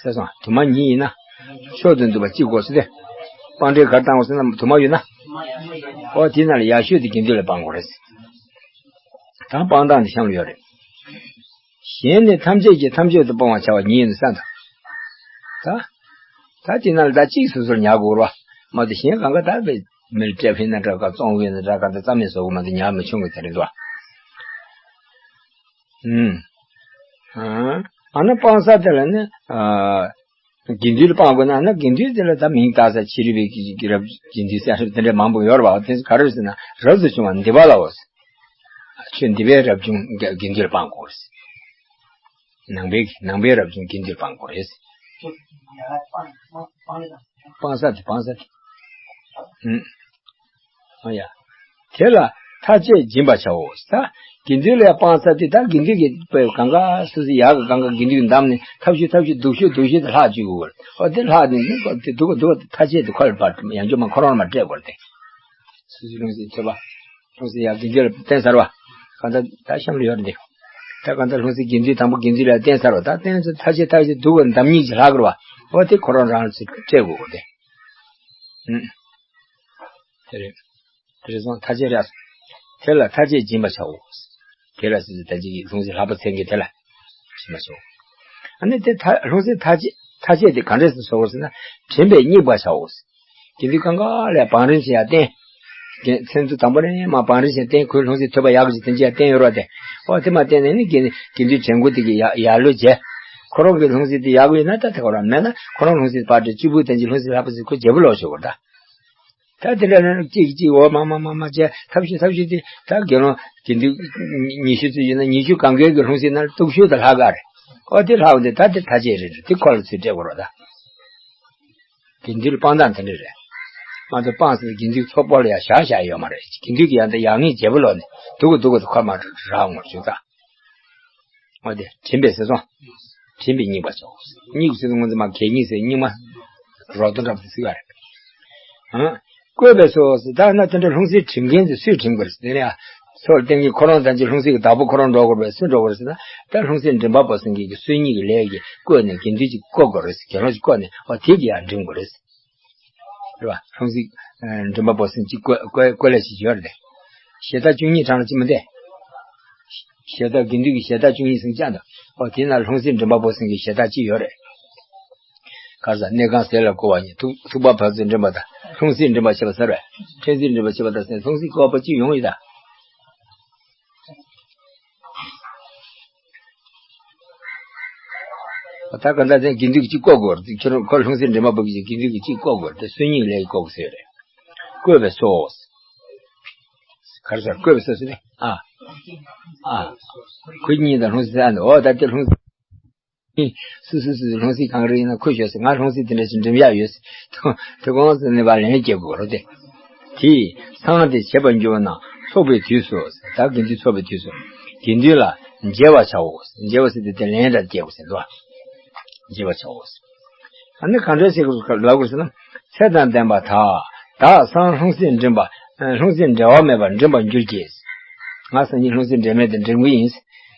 ཟེར་སོང་། དུ་མ་ཉིད་ཡིན་ན། མཆོག་ཏུ་འདུ་བ་གཅིག་དགོས་ཟེར་ཏེ། སྤང་འདྲེན་ག་རེ་བཏང་དགོས་ཟེར་ན་དུ་མ་ཡོད་ན། ཨོ་དེ་ན་ལ་ཡག་ཤོས་དེ་དགེ་འདུན་ལ་སྤང་དགོས་རེད། ད་སྤང་སྟངས་དེ་གཤམ་ལ་ཡོད་རེད། གཞན་ནི་ཐམས་ཅད་ཀྱིས་ཐམས་ཅད་དུ་སྤང་བར་བྱ་བ་ཉིད་ཡིན་ས་དང་། ད། ད་དེ་ན་ལ་ད་གཅིག་སོ་སོར་ཉར་དགོས་རེད་བ། མ་གཏོགས་གཞན་གང་ག་ད་བས། མི་ལ་སྤྲད་ཕིན་ན་འདྲ་ག་བཙོང་གི་ན་འདྲ་ག་ད་རྩ་མེད་བཟོ་གི་མ་གཏོགས་ཉར་མི་ཆོག་གི་དེ་རེད་འདུག་ཨ། ཨ་ན་སྤང་ས་དེ་ལ་ནི། ཨ། དགེ་འདུན་ལ་སྤང་དགོས་ན་ན་དགེ་འདུན་དེ་ལ་ད་མིང་བཏགས་ས་ཕྱི་རོལ་པའི་གི་གི་རབ་དགེ་འདུན་གསན་རབ་དེ་འདྲ་མང་པོ་ཡོད་རེད་བ། དེ་ག་རེ་ཟེར་ན་རབ་ཏུ་བྱུང་བ་འདི་པ་ལའོ། ཆོས་འདི་པའི་རབ་བྱུང་དགེ་འདུན་ལ་སྤང་དགོས་རེད། ནང་པའི་ནང་པའི་རབ་བྱུང་དགེ་འདུན་ལ་སྤང་དགོས་རེད། སྤང་ས་དེ་སྤང་ས་དེ། ཨུམ། ཨ་ཡ། དེ་ལ་ཐག་བཅད་སྦྱིན་པར་བྱའོ། ད་དགེ་འདུན་ལ་སྤང་ས་དེ་ད་དགེ་འདུན་གྱི་དཔེ་གང་ག་སོ་སོ་ཡག་གི་གང་ག་དགེ་འདུན་གྱི་འདམ་ནས་ཐབས་ཤེས་ཐབས་ཤེས་སྡུག་ཤོས་སྡུག་ཤོས་དེ་ལྷག་བཅུག་དགོས་རེད། ཨོ་དེ་ལྷག་ནས་ནི་ཨོ་དེ་སྡུག་སྡུག་ཐག་བཅད་དེ་ཁོ་ལ་བར་ཡང་བསྐྱར་མ་ཁོ་རང་མ་སྤྲད་དགོས་རེད་དེ། སོ་སོའི་ལྷུང་བཟེད་ཐོས་པ། ལྷུང་བཟེད་ཡག་དགེ་འདུན་ལ་བསྟན་ཚར་བ། གང་ལྟར་ད་གཤམ་ལ་ཡོད་རེད་དེ། ད་གང་ལྟར་ལྷུང་བཟེད་དགེ་འདུན་དང་པོ་དགེ་འདུན་ལ་བསྟན་ཚར་བ། ད་བསྟན་ཚར་ཐག་བཅད་ཐག་བཅད་སྡུག་གི་འདམ་གཉིས་ཀྱི་ལྷག་དགོས་རེད་བ། ཨོ་དེ་ཁོ་རང་རང་ལ་སྤྲད་དགོས་དེ། ཨུམ། དེ་རེད། དེ་རེད་སོང་ཐག་བཅད་རེད། དེ་ལ་ཐག་བཅད་སྦྱིན་པར་བྱའོ། དེ་ལ་སོ་སོའི་ད་ཅིག་ལྷུང་བཟེད་ལྷག་པ་འཚེར་མཁན་དེ་ལ་ཞེས་མ་སོ། ཨ་ནི་དེ་ད་ལྷུང་བཟེད་ཐ་ཆད་ཐ་ཆད་དེ་ག་འདྲས་སུ་སོ་བར་ཟེར་ན། དྲན་པས་བསྙེགས་པར་བྱའོ། དགེ་འདུན་གང་ག་ལ་བང་རིམ་བྱས་ཡར་བསྟན། དེ་མཚན་ཚུལ་དང་པོ་ནས་མར་བང་རིམ་བྱས་བསྟན། ཁོའི་ལྷུང་བཟེད་ཐོད་པ་ཡག་གི་ཅིག་དེ་འདྲས་ཡར་བསྟན་ཡོད་རེད་དེ། ཨོ་དེ་མར་བསྟན་ནས་ནི་དགེ་དགེ་འདུན་དྲན་སྐུལ་དེ་གི་ཡར་ཡར་ལོས་བྱས། ཁོ་རང་གི་ལྷུང་བཟེད་དེ་ཡག་གི་ཡོད་ན་ད་དེ་ཁོ་རང་མེད་ན་ཁོ་རང་ལྷུང་བཟེད་ཕར་སྤྲད། གཅིག་པུ་དེ་འདྲས་ལྷུང་བཟེད་ལྷག་པ་ཟེར་ཁོ་བརྗེ་པོ་ལོག་ཆོག་གི་རེད་ད། ད་དེ་འདྲ་ན་གཅིག་གཅིག་འོ་མ་མ་མ་མ་བྱས་ཐབས་ཤེས་ཐབས་ཤེས་དེ་ད་དགེ་སློང་དགེ་འདུན་ཉི་ཤུ་ཙམ་ཡོད་ན་ཉི་ཤུ་གང་གའི་གི་ལྷུང་བཟེད་ནང་སྟུག་ཤོས་དེ་ལྷག་ག་རེད། ཨོ་དེ་ལྷག་འོ་དེ་ད་དེ་ཐ་ཆད་རེད། དེ་ཁོ་ལ་ཚུར་སྤྲད་དགོས་རེད་ད། དགེ་འདུན་ལ་སྤང་སྟངས་དེ་འདྲ་རེད། མ་གཏོགས་སྤངས་ཟེར་དགེ་འདུན་ཚོགས་པ་ལ་ཡང་བཞག་བཞག་ཡོད་མ་རེད། དགེ་འདུན་གྱི་ཡང་དེ་ཡག་ངན་བརྗེ་པོ་ལོག་ནས་སྡུག་གི་སྡུག་གི་ཁོ་མ་རག་འོང་བར་བྱུང་ཙང་། འོ་དེ་དྲན་པས་ཟེར་སོང་། དྲན་པས་བསྙེགས་པར་བྱའོ། བསྙེགས་ཟེར་དུས་ང་ཚོ་མ་གད་སྙིགས་ཟེར་སྙིགས་མ་རོ་ཐུང་འདྲ་པོ་ཟེར་བ་རེད། ཨང་། བཀོད་པས་སོ་ཟེར་ད་ན་དེ་འདྲ་ལྷུང་བཟེད་འབྲི་མཁན་ཚོས་སུས་འབྲི་དགོས་རེད་ཟེར་ན། ཡ། སོར་བསྟན་གྱི་ཁོ་རང་ད་ཅི་ལྷུང་བཟེད་ཀྱི་བདག་པོ་ཁོ་རང་འགྲོ་དགོས་རེད། སུས་འགྲོ་དགོས་རེད་ཟེར་ན། ད་ལྷུང་བཟེད་མགྲིན་པ་པོ་སེང་གེ་གི་སྲོལ་གཉིས་ཀྱི་ལས་ཀྱིས་བསྐོས་ནས་དགེ་འདུན་ཅིག་བསྐོ་དགོས་རེད་ཟེར། དགེ་སློང་ཅིག་བསྐོ་ནས་འོ་དེ་གིས་ཡང་འབྲི་དགོས་རེད་ཟེར། རེད་བ། ལྷུང་བཟེད་མགྲིན་པ་པོ་སེང་གེ་བསྐོ་བསྐོ་བསྐོ་ལས་ཤིག་ཡོད་རེད། ཞལ་ཏ་བཅུ་གཉིས་གྲངས་ལ་ཅི་མི་འདུག་ཞལ་ཏ་དགེ་འདུན་གྱི་ཞལ་ཏ་བཅུ་གཉིས་ཟེར་ཅང་འདུག་ཨོ་དེ་ན་ལྷུང་བཟེད་མགྲིན་པ་པོ་སེང་གེའི་ཞལ་ཏ་གཅིག་ཡོད་རེད། གར་ས་གནས་ཁང་ཟས་ལ་བསྐོ་བ་ཉིད་ཐུག་ཐུག་པ་ཕར་ཚུར་འདྲེན་པ་དང་ལྷུང་བཟེད་འདྲེན་པ་བྱེད་པ་ཟེར་བས། ཕྲེང་བཟེད་འདྲེན་པ་བྱེད་པ་དང་ཟེར་ལྷུང་བཟེད་བསྐོ་བ་གཅིག་ཡོང་ཡོད་ད། ད་ག་ད་ཚན་དགེ་འདུན་གྱིས་གཅིག་བསྐོ་དགོས་རེད། ཁྱོད་རང་ཁོ་ལྷུང་བཟེད་འདྲེན་པ་པོ་གིས་དགེ་འདུན་གྱིས་གཅིག་བསྐོ་དགོས་རེད། དེ་སྲོལ་གཉིས་ལས་བསྐོ་དགོས་ཟེར་རེད། བསྐོས་པས་སོ། གར་ས་བསྐོས་པས་སོ་ཟེར་ནས་ཨ། ཨ། ཁོ་གཉིས་དང་ལྷུང་བཟེད་ཟེར་ཨ་འདུག་ཨོ་ད་དེ་ལྷུང་བཟེད། སུ་སུ་སུ་ལྷུང་བཟེད་གང་རེ་ཡིན་ན་ཁོས་ཤོག་ཟེར། ང་ལྷུང་བཟེད་དེ་འདྲ་ཞིག་འགྲིམ་ཡག་ཡོད་ཟེར། དེ་དགོངས་ཟེར་ནས་བ་ལན་སྐྱེལ་དགོས་རོ་དེ། དེས་སངས་ཏེ་བྱེད་པར་འགྱུར་བ་རྣམས་ཚོགས་པའི་དུས་སུ་ཟེར། ད་དགེ་འདུན་ཚོགས་པའི་དུས་སུ་དགེ་འདུན་ལ་འཇལ་བར་བྱའོ་ཟེར། འཇལ་བ་ཟེར་དུས་དེ་ལན་འདྲ་སྐྱེལ་དགོས་ཟེར་འདུག་འཇལ་བར་བྱའོ་ཟེར། ཨ་ནི་གང་འདྲ་ཞིག་ལབ་དགོས་ཟེར་ན། ཚེ་དང་ལྡན་པ་དག་བདག་སང་ལྷུང་བཟེད་འགྲིམ་པ། ལྷུང་བཟེད་འབྲེལ་བ་མེད་པར་འགྲིམ་པར་འགྱུར་གྱི། ང་སང་ཉིན་ལྷུང་བཟེད་འབྲེལ་མེད་དུ་འགྲིམ་གྱི་ཡིན།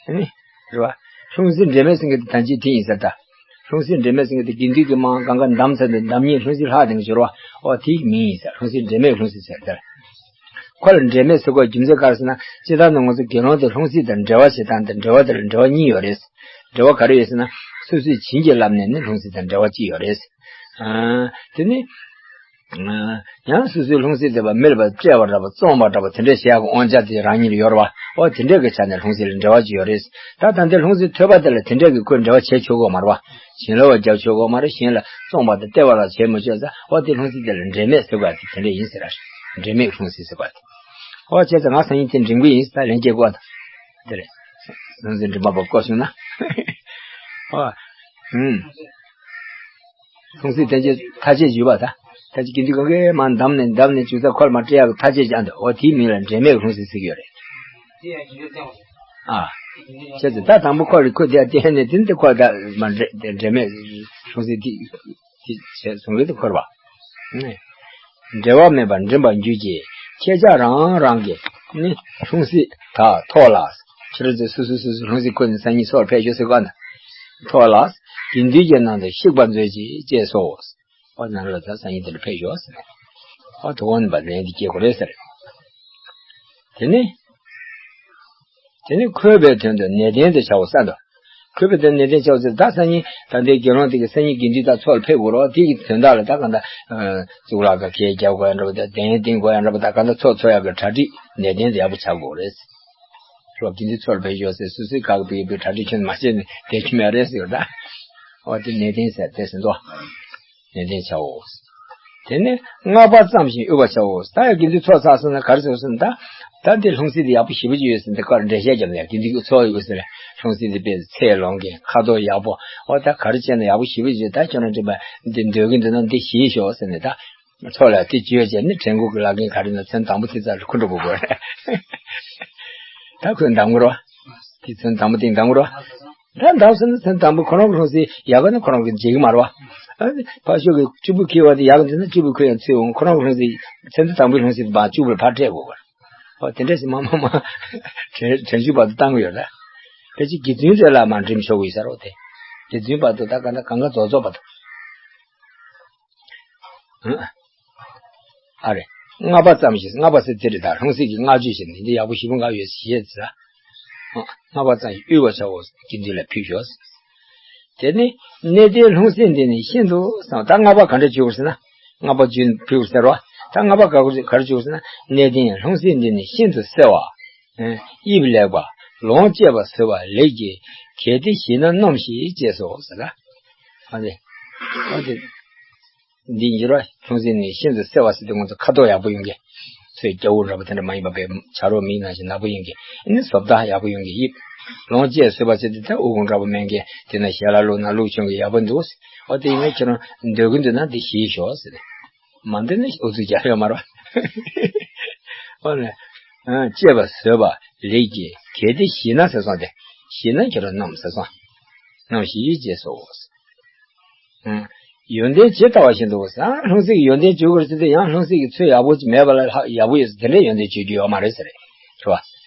ཨ་ནི། རེད་བ། ལྷུང་བཟེད་འབྲེལ་མེད་ཟེར་མཁན་དེ་ད་ཅི་དེ་ཡིན་ས་ད། ལྷུང་བཟེད་འབྲེལ་མེད་ཟེར་མཁན་དེ་དགེ་འདུན་གྱི་དམངས་གང་ག་འདམ་ཚར་དུས་འདམ་ཉིད་ལྷུང་བཟེད་ལྷག་དེ་འགྱུར་བ། ཨོ་དེ་མིན་ཡིན་ས། ལྷུང་བཟེད་འབྲེལ་མེད་ལྷུང་བཟེད་ཟེར་ད། ཁོ་ལ་འབྲེལ་མེད་ཟེར་དགོས་རྒྱུ་མཚན་ག་རེ་ཟེར་ན། སྤྱིར་བཏང་ནི་ང་ཚོ་དགེ་སློང་དེ་ལྷུང་བཟེད་དང་འབྲེལ་བ་བྱེད་སྟངས་དེ་འབྲེལ་བ་དེ་ལ་འབྲེལ་བ་གཉིས་ཡོད་རེད། འབྲེལ་བ་ག་རེ་ཡོད་ཟེར་ན། སོ་སོས་བྱིན་གྱིས་བརླབས་ནས་ནི་ལྷུང་བཟེད་དང་འབྲེལ་བ་གཅིག་ཡོད་རེད། ཨ། དེ་ནི། ཡང་སོ་སོའི་ལྷུང་བཟེད་དེ་བ་མེ་ལ་བ་སྤྲད་པ་འདྲ་བ་བཙོངས་པ་འདྲ་བ་དེ་འདྲས་བྱེད་ཡག་གི་དབང་ཆ་དེ་རང་ཉིད་ལ་ཡོད་རེད་བ། ཨོ་དེ་འདྲས་ཀྱི་ཆ་ནས་ལྷུང་བཟེད་ལ་འབྲེལ་བ་ཅིག་ཡོད་རེད། ད་ད་ལྟའི་ལྷུང་བཟེད་ཐོད་པ་དེ་ལ་དེ་འདྲས་ཀྱི་ཁོས་འབྲེལ་བ་བྱེད་ཆོག་གི་ཡོད་མ་རེད་བ། བྱིན་རླབས་པ་རྒྱག་ཆོག་གི་ཡོད་མ་རེད། གཞན་ལ་བཙོངས་པ་དང་སྟེར་བ་ལ་བྱེད་མི་ཆོག་ས། ཨོ་དེ་ལྷུང་བཟེད་དེ་ལ་འབྲེལ་མེད་ཟེར་བ་དེ་དེ་འདྲས་ཡིན་ཟེར་ར། འབྲེལ་མེད་ལྷུང་བཟེད་ཟེར་བ་དེ། ཨོ་བྱས་ཙང་ང་སང་ཉིན་དེ་འགྲིམ་གི་ཡིན་ཟེར་ལན་སྐྱེལ་དགོས་ད། དེ་རེད། ལྷུང་བཟེད་འབྲིམ་པ་པོ་བསྐོ་བྱུང་ན། ཨོ། ཧུམ། ལྷུང་བཟེད་དེ་ཚོ་ཐ་ཆད་ཞུས་པ་ད། ད་ཅི་དགེ་འདུན་གང་གས་མར་འདམ་ནས་འདམ་ནས་བྱུག་ས་ཁོ་ལ་མར་སྤྲད་ཡག་གི་ཐ་ཆད་ཅང་འདུག་ཨོ་དེའི་མིང་ལ་འབྲེལ་མེད་ལྷུང་བཟེད་ཟེར་གྱི་ཡོད་རེད། ཨ། བྱས་ཙང་ད་དང་པོ་ཁོ་ལ་ཁོ་དེ་བསྟན་ནས་དེ་ནི་ཁོ་ད་མར་འབྲེལ་འབྲེལ་མེད་ལྷུང་བཟེད་དེ་དེ་བྱས་སོང་གི་དེ་འཁོར་བ། འབྲེལ་བ་མེད་པར་འགྲིམ་པར་འགྱུར་གྱི། ཁྱེད་ཅག་རང་རང་གི་ནི་ལྷུང་བཟེད་དག་ཐོགས་ལ། ཕྱི་རོལ་དུ་སོ་སོ་སོ་སོའི་ལྷུང་བཟེད་ཁོ་ནས་སང་ཉིན་སོར་ཕེབས་ཤོག་ཟེར་ག་ན། ཐོགས་ལ། དགེ་འདུན་གྱི་ནང་དུ་གཤེགས་པར་མཛོད་ཅིག་ཅེས་སོ། ཨོ་ནང་ལ་ད་སང་ཉིན་དེ་ལ་ཕེབས་ཤོག་ཟེར་ནས། ཨོ་དེ་འོང་ནས་པ་ལན་དེ་སྐྱེལ་དགོས་རེད་ཟེར། དེ་ནི། དེ་ནི་འཁོད་པའི་དོན་དུ་ནན་ཏན་དུ་བྱའོ་ཟེར་འདུག་འཁོད་པའི་དོན་ནན་ཏན་བྱའོ་ཟེར་ད་སང་ཉིན་ད་ལྟའི་དགེ་སློང་དེ་གི་སང་ཉིན་དགེ་འདུན་དག་ཚོགས་ལ་ཕེབས་དགོས་རོགས་དེ་གི་དོན་དག་ལ་ད་གང་ལྟར། གཙུག་ལག་ཁང་ཁལ་རྒྱག་དགོས་ཡ་འདྲ་པོ་དང་གདན་བཏིང་དགོས་ཡ་འདྲ་པོ་དང་གང་ལྟར་ཚོགས་འཚོགས་ཡག་གི་གྲ་སྒྲིག་ནན་ཏན་དུ་ཡག་པོ་བྱ་དགོས་རེད། རོགས་དགེ་འདུན་ཚོགས་ལ་ཕེབས་ཤོག་ཟེར་སོ་སོའི་ཁ་གི་པའི་པའི་གྲ་སྒྲིག་ཁྱོན་མ་བྱས་ནས་བསྡད་རྒྱུ་མེད་རེད་ཟེར་ད། འོ་དེ་ནན་ཏན་ཟེར་དེ་ཟེར་འདུག་ནན་ཏན་བྱའོ། དེ་ནས་བསྔགས་པ་བརྩམས་ཤིང་དབུལ་བར་བྱའོ། ད་ཡང་དགེ་འདུན་ཚོགས་བསགས་སོང་ན་ག་རེ་ཟེར་སོང་ན་ད། ད་འདི་ལྷུང་བཟེད་དེ་ཡག་པོ་ཞེ་པོ་ཅིག་ཡོད་ཟེར་ན་དེ་ཁར་འགྲེལ་བཤད་རྒྱབ་ན་ཡང་དགེ་འདུན་གྱི་ཚོགས་ཡོད་ཟེར། ལྷུང་བཟེད་དེ་དཔེ་ཚད་ལོངས་མཁན་ཁ་དོག་ཡག་པོ། འོ་ད་ག་རེ་བྱས་ན་ཡག་པོ་ཞེ་པོ་ཅིག་ད་ཁྱོད་རང་འགྲིམ་པ་འདི་འདོད་ཀྱི་འདུག་ན་འདི་ཞེས་ཤོག་ཟེར་ནས་ད། ཚོགས་ལ་དེ་བརྗོད་བྱས་ནས་དྲན་སྐུལ་གྱི་ལག་ལེན་ག་རེ་ན་མཚན་དང་པོ་དེ་ཙམ་ལ་ཁུ་འགྲོ་དགོས་དགོས་རེད། ད་ཁོས་འདམ་དགོས་རོ། དེ་མཚན་དང་པོ་དེ་འདམ་དགོས་རོ། ད་འདམ་ཟེར་ན་མཚན་དང་པོ་ཁོ་རང་གི་ལྷུང་བཟེད་ཡག་ག་ན་ཁོ་རང་གི་འཇིག་གི་མ་རེད་བ། ཨ་ནི་ཕར་ཕྱོགས་ཀྱི་སྤྲིལ་བུ་འཁྱེར་བ་དེ་ཡག་ག་འདུག་ན་སྤྲིལ་བུ་ཁོ་ཡང་ཚུད་འོང་། ཁོ་རང་གི་ལྷུང་བཟེད་མཚན་དང་པོའི་ལྷུང་བཟེད་དེ་མར་སྤྲིལ་བུ་ལ་ཕར་སྤྲད་དགོས་གི་རེད། ཨོ་དེ་འདྲ་ཞིག་མ་མ་མ་དྲན་དྲན་ཤུགས་བར་དུ་བཏང་གི་ཡོད་རེད། ཕལ་ཆེར་དགེ་འདུན་རེ་ལ་མར་འགྲིམ་ཆོག་གི་ཡོད་ས་རེད་དེ། དགེ་འདུན་བར་དུ་ད་ག་ན་གང་ག་རྫོགས་རྫོགས་བར་དུ། ཨ་རེ། བསྔགས་པ་ཙམ་ཞིག་བསྔགས་པ་ཟེར་དེ་རེད་ད། ལྷུང་བཟེད་ཀྱི་བསྔགས་བརྗོད་བྱས་ནས་འདི་ཡག་པོ་ཞེ་པོ་འགའ་ཡོད་ཞེས་ཟེར། ལྔ་པ་ཙམ་ཞིག་དབུལ་བར་བྱའོ། དགེ་འདུན་ལ་ཕུལ་ཤོག། དེ་ནི་གནས་བརྟན་ལྷུང་བཟེད་འདི་ནི་ཤིན་ཏུ་གསལ་བ། ད་ལྔ་པ་ག་འདྲ་བྱེད་དགོས་ཟེར་ན། ལྔ་པ་བྱིན་ཕུལ་ཟེར་བ། ད་ལྔ་པ་ག་ག་འདྲ་བྱེད་དགོས་ཟེར་ན། གནས་བརྟན་ལྷུང་བཟེད་འདི་ནི་ཤིན་ཏུ་གསལ་བ། དབྱིབས་ལེགས་པ། ལོངས་སྤྱད་པར་བཟོད་པ་ལེགས་ཀྱིས། གལ་ཏེ་ཞིག་ན་སྣོམས་ཤིག་ཅེས་སོ་ཟེར་ལ། ཨ་ནི། ཨ་ནི། འདི་འགྱུར་བ་ལྷུང་བཟེད་ནི་ཤིན་ཏུ་གསལ་བ་ཟེར་དུས་ང་ཚོ་ཁ་དོག་ཡག་པོ་ཡོང་གི། ཚོས་སྐྱ་བོ་འདྲ་པོ་དེ་འདྲ་མ་ཡིན་པ་བས་བྱ་རོག་མིག་ནང་བཞིན་ནག་པོ་ཡོང་གི། ཨ་ནི་བཟོ་ལྟ་ཡག་པོ་ཡོང་གི་ཡིབ། ལོངས་སྤྱད་བཟོད་པ་ཟེར་དུས་ད་ཨུ་གུ་འདྲ་པོ་མེད་མཁན་དེ་ན་ཞལ་ལ་བླུགས་ན་བླུགས་བྱུང་གི་ཡག་པོ་འདུག། འོ་དེ་ཡིན་ན་ཁྱེད་རང་འདོད་ཀྱི་འདུག་ན་འདི་ཞིག་ཤོག་ཟེར། མ་འདོད་ན་ཨུ་ཚུགས་རྒྱག་ཡོད་མ་རེད། འོ་ནས། སྤྱད་པར་བཟོད་པ་ལེགས་ཀྱིས། གལ་ཏེ་ཞིག་ན་ཟེར་སོང་སྟེ། ཞིག་ན་ཁྱེད་རང་སྣོམས་ཟེར་སོང་། སྣོམས་ཤིག་ཅེས་སོ། ཡོན་ཏན་ཇི་ལྟ་བ་བཞིན་དུ་ཟེར། ལྷུང་བཟེད་ཀྱི་ཡོན་ཏན་བརྗོད་དགོས་ཟེར་དུས་ཡང་ལྷུང་བཟེད་ཀྱི་ཚོས་ཡག་པོ་ཅིག་མེད་པ་ལ་ལྷག་ཡག་པོ་ཡོད་ཟེར་དེ་འདྲའི་ཡོན་ཏན་བརྗོད་རྒྱུ་ཡོད་མ་རེད་ཟེར། རེད་བ།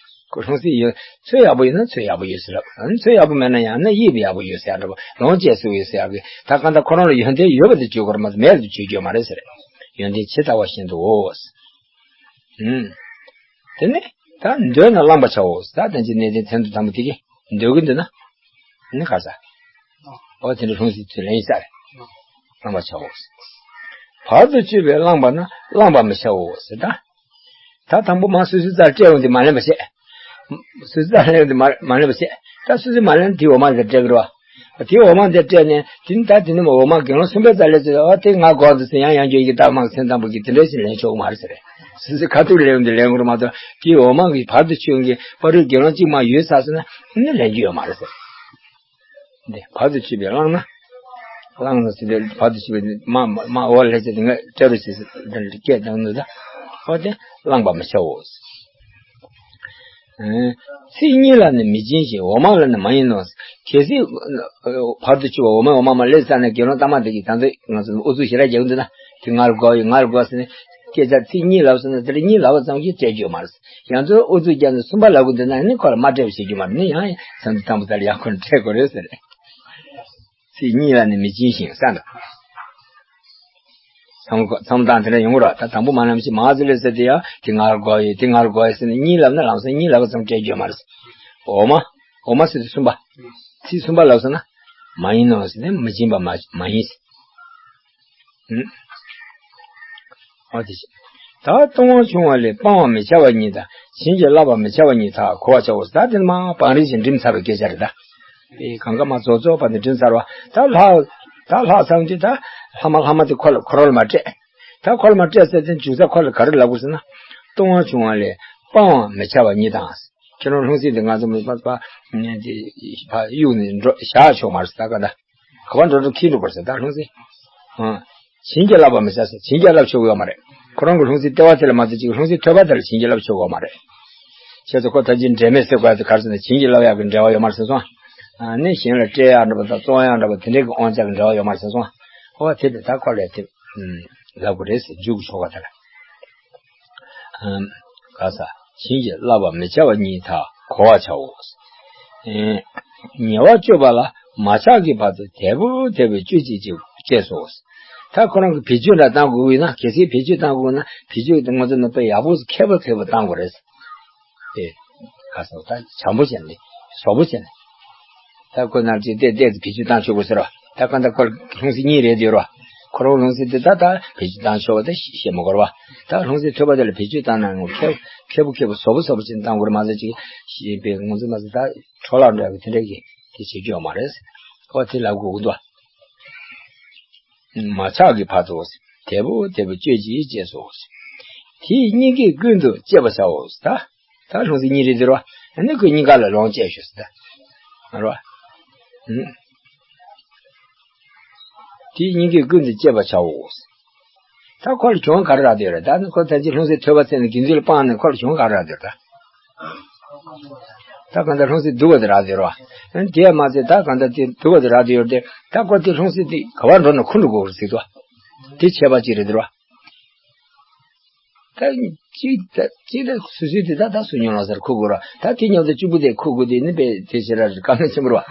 ཁོ་ལྷུང་བཟེད་ཡོད་ཚོས་ཡག་པོ་ཡོད་ན་ཚོས་ཡག་པོ་ཡོད་ཟེར་ལབ། ཚོས་ཡག་པོ་མེད་ན་ཡང་ན་དབྱིབས་ཡག་པོ་ཡོད་ཟེར་ཡག་འདྲ་པོ་ལོངས་སྤྱད་སུ་ཡོད་ཟེར་ཡག་གི་ད་གང་ལྟར་ཁོ་རང་ལ་ཡོན་ཏན་ཡོད་པ་དེ་བརྗོད་དགོས་རེད་མ་གཏོགས་མེད་པ་དེ་བརྗོད་རྒྱུ་ཡོད་མ་རེད་ཟེར། ཡོན་ཏན་ཇི་ལྟ་བ་བཞིན་དུ། དེ་ནས་ད་འདོད་ན་བླང་བར་བྱའོ། ད་ལྟ་ཅི་གནས་བརྟན་མཚན་ཐོ་དང་པོ་དེ་གི་འདོད་ཀྱི་འདུག་ན། ནི་ག་ས། ཨོ་དེ་འདྲ་ལྷུང་བཟེད་ཚུལ་ལེན་ས་རེད། བླང་བར་བྱའོ། བར་དུ་གཅོད་པས་བླངས་པ་ན་བླང་བར་མི་བྱའོ་ཟེར་ད། ད་དང་པོ་མ་སོ་སོའི་རྩར་སྤྲད་ཡོང་དུས་མ་ལེན་པ་བྱས། སོ་སོའི་རྩར་ལེན་ཡོང་དུས་མ་མ་ལེན་པ་བྱས། ད་སོ་སོའི་མ་ལེན་དེའི་འོ་མ་དེ་སྤྲད་ཀྱི་རེད་བ། དེའི་འོ་མ་དེ་སྤྲད་ནས་དེ་ནི་ད་དེ་ནི་འོ་མ་དགེ་སློང་གསུམ་པའི་རྩར་སླེབས་ཚེ་ཨ་དེ་ང་དགོས་འདུག་ཟེར་ཡང་ཡང་འགྱོད་ཀྱི་རྟགས་མ་མཚན་དང་པོ་གི་དེ་འདྲ་ཞིག་ལེན་ཆོག་གི་མ་རེད་ཟེར། སོ་སོའི་ཁ་ཐུག་ལེན་ཡོང་དུས་ལེན་དགོས་རེད་མ་གཏོགས་དེའི་འོ་མ་གི་བར་དུ་ཆོད་ཀྱི་པ་རུའི་དགེ་སློང་གཅིག་མ་ཡོད་ས་སོང་ན་ནི་ལེན་རྒྱུ་ཡོད་མ་རེད་ཟེར། འདི་བར་དུ་གཅོད་པས་བླངས་ན། བླངས་ན་ཟེར་ཏེ་བར་དུ་གཅོད་པས་མ་མ་མ་འོ་ལས་ཟེར་ཏེ་ང་སྤྲད་རོགས་ཞེས་ཟེར་ཏེ་སྐད་བཏང་ནུས་ད། འོ་དེ་བླངས་པར་མི་བྱའོ། ཚིག་གཉིས་ལ་ནི་མི་སྦྱིན་ཞིང་འོ་མ་ལ་ནི་མ་ཡིན་ནོ། གལ་སྲིད་བར་དུ་གཅོད་པ་འོ་མ་འོ་མ་མ་ལས་ས་ནས་དགེ་སློང་གཏའ་མ་དེ་གིས་ད་ཚོད་ང་ཚོ་ཨུ་ཚུགས་ཞེ་དྲག་རྒྱག་གི་འདུག་ན་དེ་ང་ལ་དགོས་ཡོད་ང་ལ་དགོས་ཟེར་ནས་སྐད་ཆ་ཚིག་གཉིས་ལབ་སོང་ན་དེ་གཉིས་ལབ་པ་ཙམ་གྱིས་སྤྲད་རྒྱུ་ཡོད་མ་རེད། ཡང་ཚོད་ཨུ་ཚུགས་རྒྱག་ནས་གསུམ་པ་ལབ་དགོས་འདུག་ན་ནི་ཁོ་ལ་མ་སྤྲད་པ་བྱེད་རྒྱུ་མ་རེད། ནི་ཡང་ཡང་མཚན་ཐོ་དང་པོ་དེ་ལ་ཡང་ཁོ་ནས་སྤྲད་དགོས་རེད་ཟེར། ཚིག་གཉིས་ལ་ནི་མི་སྦྱིན་ཞིང་ས་འདུག། མཚམས་མཚམས་དང་དེ་འདྲ་ཡོང་གི་རེད། ད་དང་པོ་མ་ལབ་ཅིག་མ་ཚུལ་ལས་ཟེར་དེ་ཡང་དེ་ང་ལ་དགོས་ཡོད་དེ་ང་ལ་དགོས་ཡོད་ཟེར་ནས་གཉིས་ལབ་ན་ལམ་སང་གཉིས་ལབ་པ་ཙམ་སྤྲད་རྒྱུ་མ་རེད། འོ་མ། འོ་མ་ཟེར་དུས་གསུམ་པ། ཚིག་གསུམ་པ་ལབ་སོང་ན། མ་ཡིན་ནོ་ཟེར་ནས་མི་སྦྱིན་པ་མ་མ་ཡིན་ཟེར། ཨ་དེ་བཞིན། ད་ལྟུང་བ་བྱུང་བ་ལས་སྤང་བར་མི་བྱ་བ་ཉིད་དང་བྱིན་གྱིས་བརླབ་པར་མི་བྱ་བ་ཉིད་དག་གོ་བར་བྱའོ། ད་དེ་ནི་མ་བང་རིམ་བཞིན་འགྲིམ་ཚར་བའི་སྐད་ཆ་རེད་ད། ཨེ་གང་ག་མ་རྫོགས་རྫོགས་བར་དུ་འགྲིམ་ཚར་བ་ད་ལྷག་ད་ལྷག་ཚར་དུས་ད་ལྷག་མ་ལྷག་མ་དེ་ཁོ་ལ་ཁོ་རང་ལ་མ་སྤྲད། ད་ཁོ་ལ་མ་སྤྲད་ཟེར་དེ་འཇུག་ས་ཁོ་ལ་ག་རེ་ལབ་དགོས་ཟེར་ན། ལྟུང་བ་བྱུང་བ་ལས་སྤང་བར་མི་བྱ་བ་ཉིད་དང་། ཁྱེད་རང་ལྷུང་བཟེད་འདི་ང་ཚོ་མི་ཕ་ཕ་གཡུག་ནས་འགྲོ་བཞག་ཆོག་མ་རེད་ད་ག་ད། ག་པར་འགྲོ་འགྲོ་ཁྱེར་འགྲོ་དགོས་ཟེར་ད་ལྷུང་བཟེད། ཨང་། བྱིན་གྱིས་བརླབ་པར་མི་བྱ་ཟེར་བྱིན་གྱིས་བརླབ་ཆོག་གི་ཡོད་མ་རེད། ཁོ་རང་གི་ལྷུང་བཟེད་ལྟེ་བ་དེ་ལ་མ་གཏོགས་ཅིག་ལྷུང་བཟེད་ཐོད་པ་དེ་ལ་བྱིན་གྱིས་བརླབ་ཆོག་གི་ཡོད་མ་རེད། བྱས་ཙང་ཁོ་ད་ཅི་འབྲལ་མེད་ཟེར་དགོས་ཡ་དེ་ག་རེ་ཟེར་ན་བྱིན་གྱིས་བརླབ་ཡག་གི་འབྲེལ་བ་ཡོད་མ་རེད་ཟེར་སོང་། ཨ་ནི་གཞན་ལ་སྤྲད་ཡག་འདྲ་པོ་དང་བཙོང་ཡག་འདྲ་པོ་དེ་འདྲའི་གི་དབང་ཆ་གི་འབྲེལ་བ་ཡོད་མ་རེད་ཟེར་སོང་། ཨོ་དེ་དེ་ད་ཁོ་ལས་དེ་ལབ་དགོས་རེད་ཟེར་འཇུག་ཆོག་པ་དེ་ལ། ག་ས། བྱིན་གྱིས་བརླབ་པར་མི་བྱ་བ་ཉིད་དག་གོ་བར་བྱའོ། ཉེ་བར་སྤྱོད་པ་ལ་མ་ཆགས་ཀྱི་བར་དུ་དལ་པོ་དལ་པོ་སྤྱོད་ཅིག་ཅེས་སོ། ད་ཁོ་རང་གིས་བེད་སྤྱོད་འདྲ་བཏང་དགོས་ན་གལ་སྲིད་བེད་སྤྱོད་བཏང་དགོས་ན་བེད་སྤྱོད་དེ་ང་ཚོ་ནང་པའི་ཡག་པོ་མཁས་པོ་མཁས་པོ་བཏང་དགོས་རེད། ཨེ། ག་ས་ད་བྱམས་པོ་བྱས་ནས་བཟོ་པོ་བྱས་ནས། ད་ཁོ་ནར་ཅིག་བལྟས་བལྟས་ཏེ་བེད་སྤྱོད་བཏང་ཆོག་གོ་ཟེར་བ། ད་གང་ལྟར་ཁོ་ལ་ལྷུང་བཟེད་གཉིས་རེད་དེ་རོ། ཁོ་རང་ལྷུང་བཟེད་དེ་ད་ད་བེད་སྤྱོད་བཏང་ཆོག་པ་དེ་ཤེས་མི་དགོས་ར་བ། ད་ལྷུང་བཟེད་ཐོད་པ་དེ་ལ་བེད་སྤྱོད་བཏང་ན་ངོ་མཁས་མཁས་པོ་མཁས་པོ་བཟོ་པོ་བཟོ་པོ་ཅིག་བཏང་དགོས་ར་མ་ཟད་ཅིག་ཤེས་པའི་ང་ཚོ་མ་ཟད་ད་འཕྲོ་བརླག་འདྲ་བའི་དེ་འདྲ་གི་དེ་བྱེད་རྒྱུ་ཡོད་མ་རེད། ཨོ་དེ་ལབ་དགོས་ཀྱི་འདུག། མ་ཆགས་ཀྱི་བར་དུ་དལ་པོ་དལ་པོ་སྤྱོད་ཅིག་ཅེས་སོ། དེ་སྙིང་གའི་ཀུན་ཏུ་སྤྱད་པར་བྱའོ། ད། ད་ལྷུང་བཟེད་གཉིས་རེད་དེ་རོ། ཨ་ནི་ཁོས་སྙིང་ག་ལ་ལོངས་སྤྱད་ཞུ་ཟེར་ད། རོ། ཨུམ། དེའི་སྙིང་གའི་ཀུན་ཏུ་སྤྱད་པར་བྱའོ། ད་ཁོ་ལ་གྱོང་ག་རེ་རག་བསྡད་ཡོད་རེད། ད་ནི་ཁོ་ད་ཅི་ལྷུང་བཟེད་ཐོད་པ་བཙལ་ནས་དགེ་འདུན་ལ་སྤངས་ནས་ཁོ་ལ་གྱོང་ག་རེ་རག་བསྡད་ཡོད་རེད་ད། ད་གང་ལྟར་ལྷུང་བཟེད་སྡུག་པ་དེ་རག་བསྡད་ཡོད་རེད་བ། ཨ་ནི་དེ་ཡང་མ་ཚད་ད་གང་ལྟར་དེ་སྡུག་པ་དེ་རག་བསྡད་ཡོད་རེད་དེ། ད་ཁོ་དེ་ལྷུང་བཟེད་དེ་ག་པར་འགྲོ་ན་ཁུར་འགྲོ་དགོས་རེད་ཟེར་འདུག། དེ་ཁྱད་པར་ཅིག་རེད་དེ་རོ། ད་གཅིག་ད་གཅིག་ད་སུ་སུའི་དེ་ད་ད་སུ་ཉོ་ལ་ཟེར་ཁུག་དགོས་ར། ད་དེ་ཉོ་ད་གཅིག་པུ་དེ་ཁུག་དགོས་དེ་ནི་པས་དེ་ཕྱིར་ར་དཀའ་ངལ་ཆེན་པོ་ར། ཨ།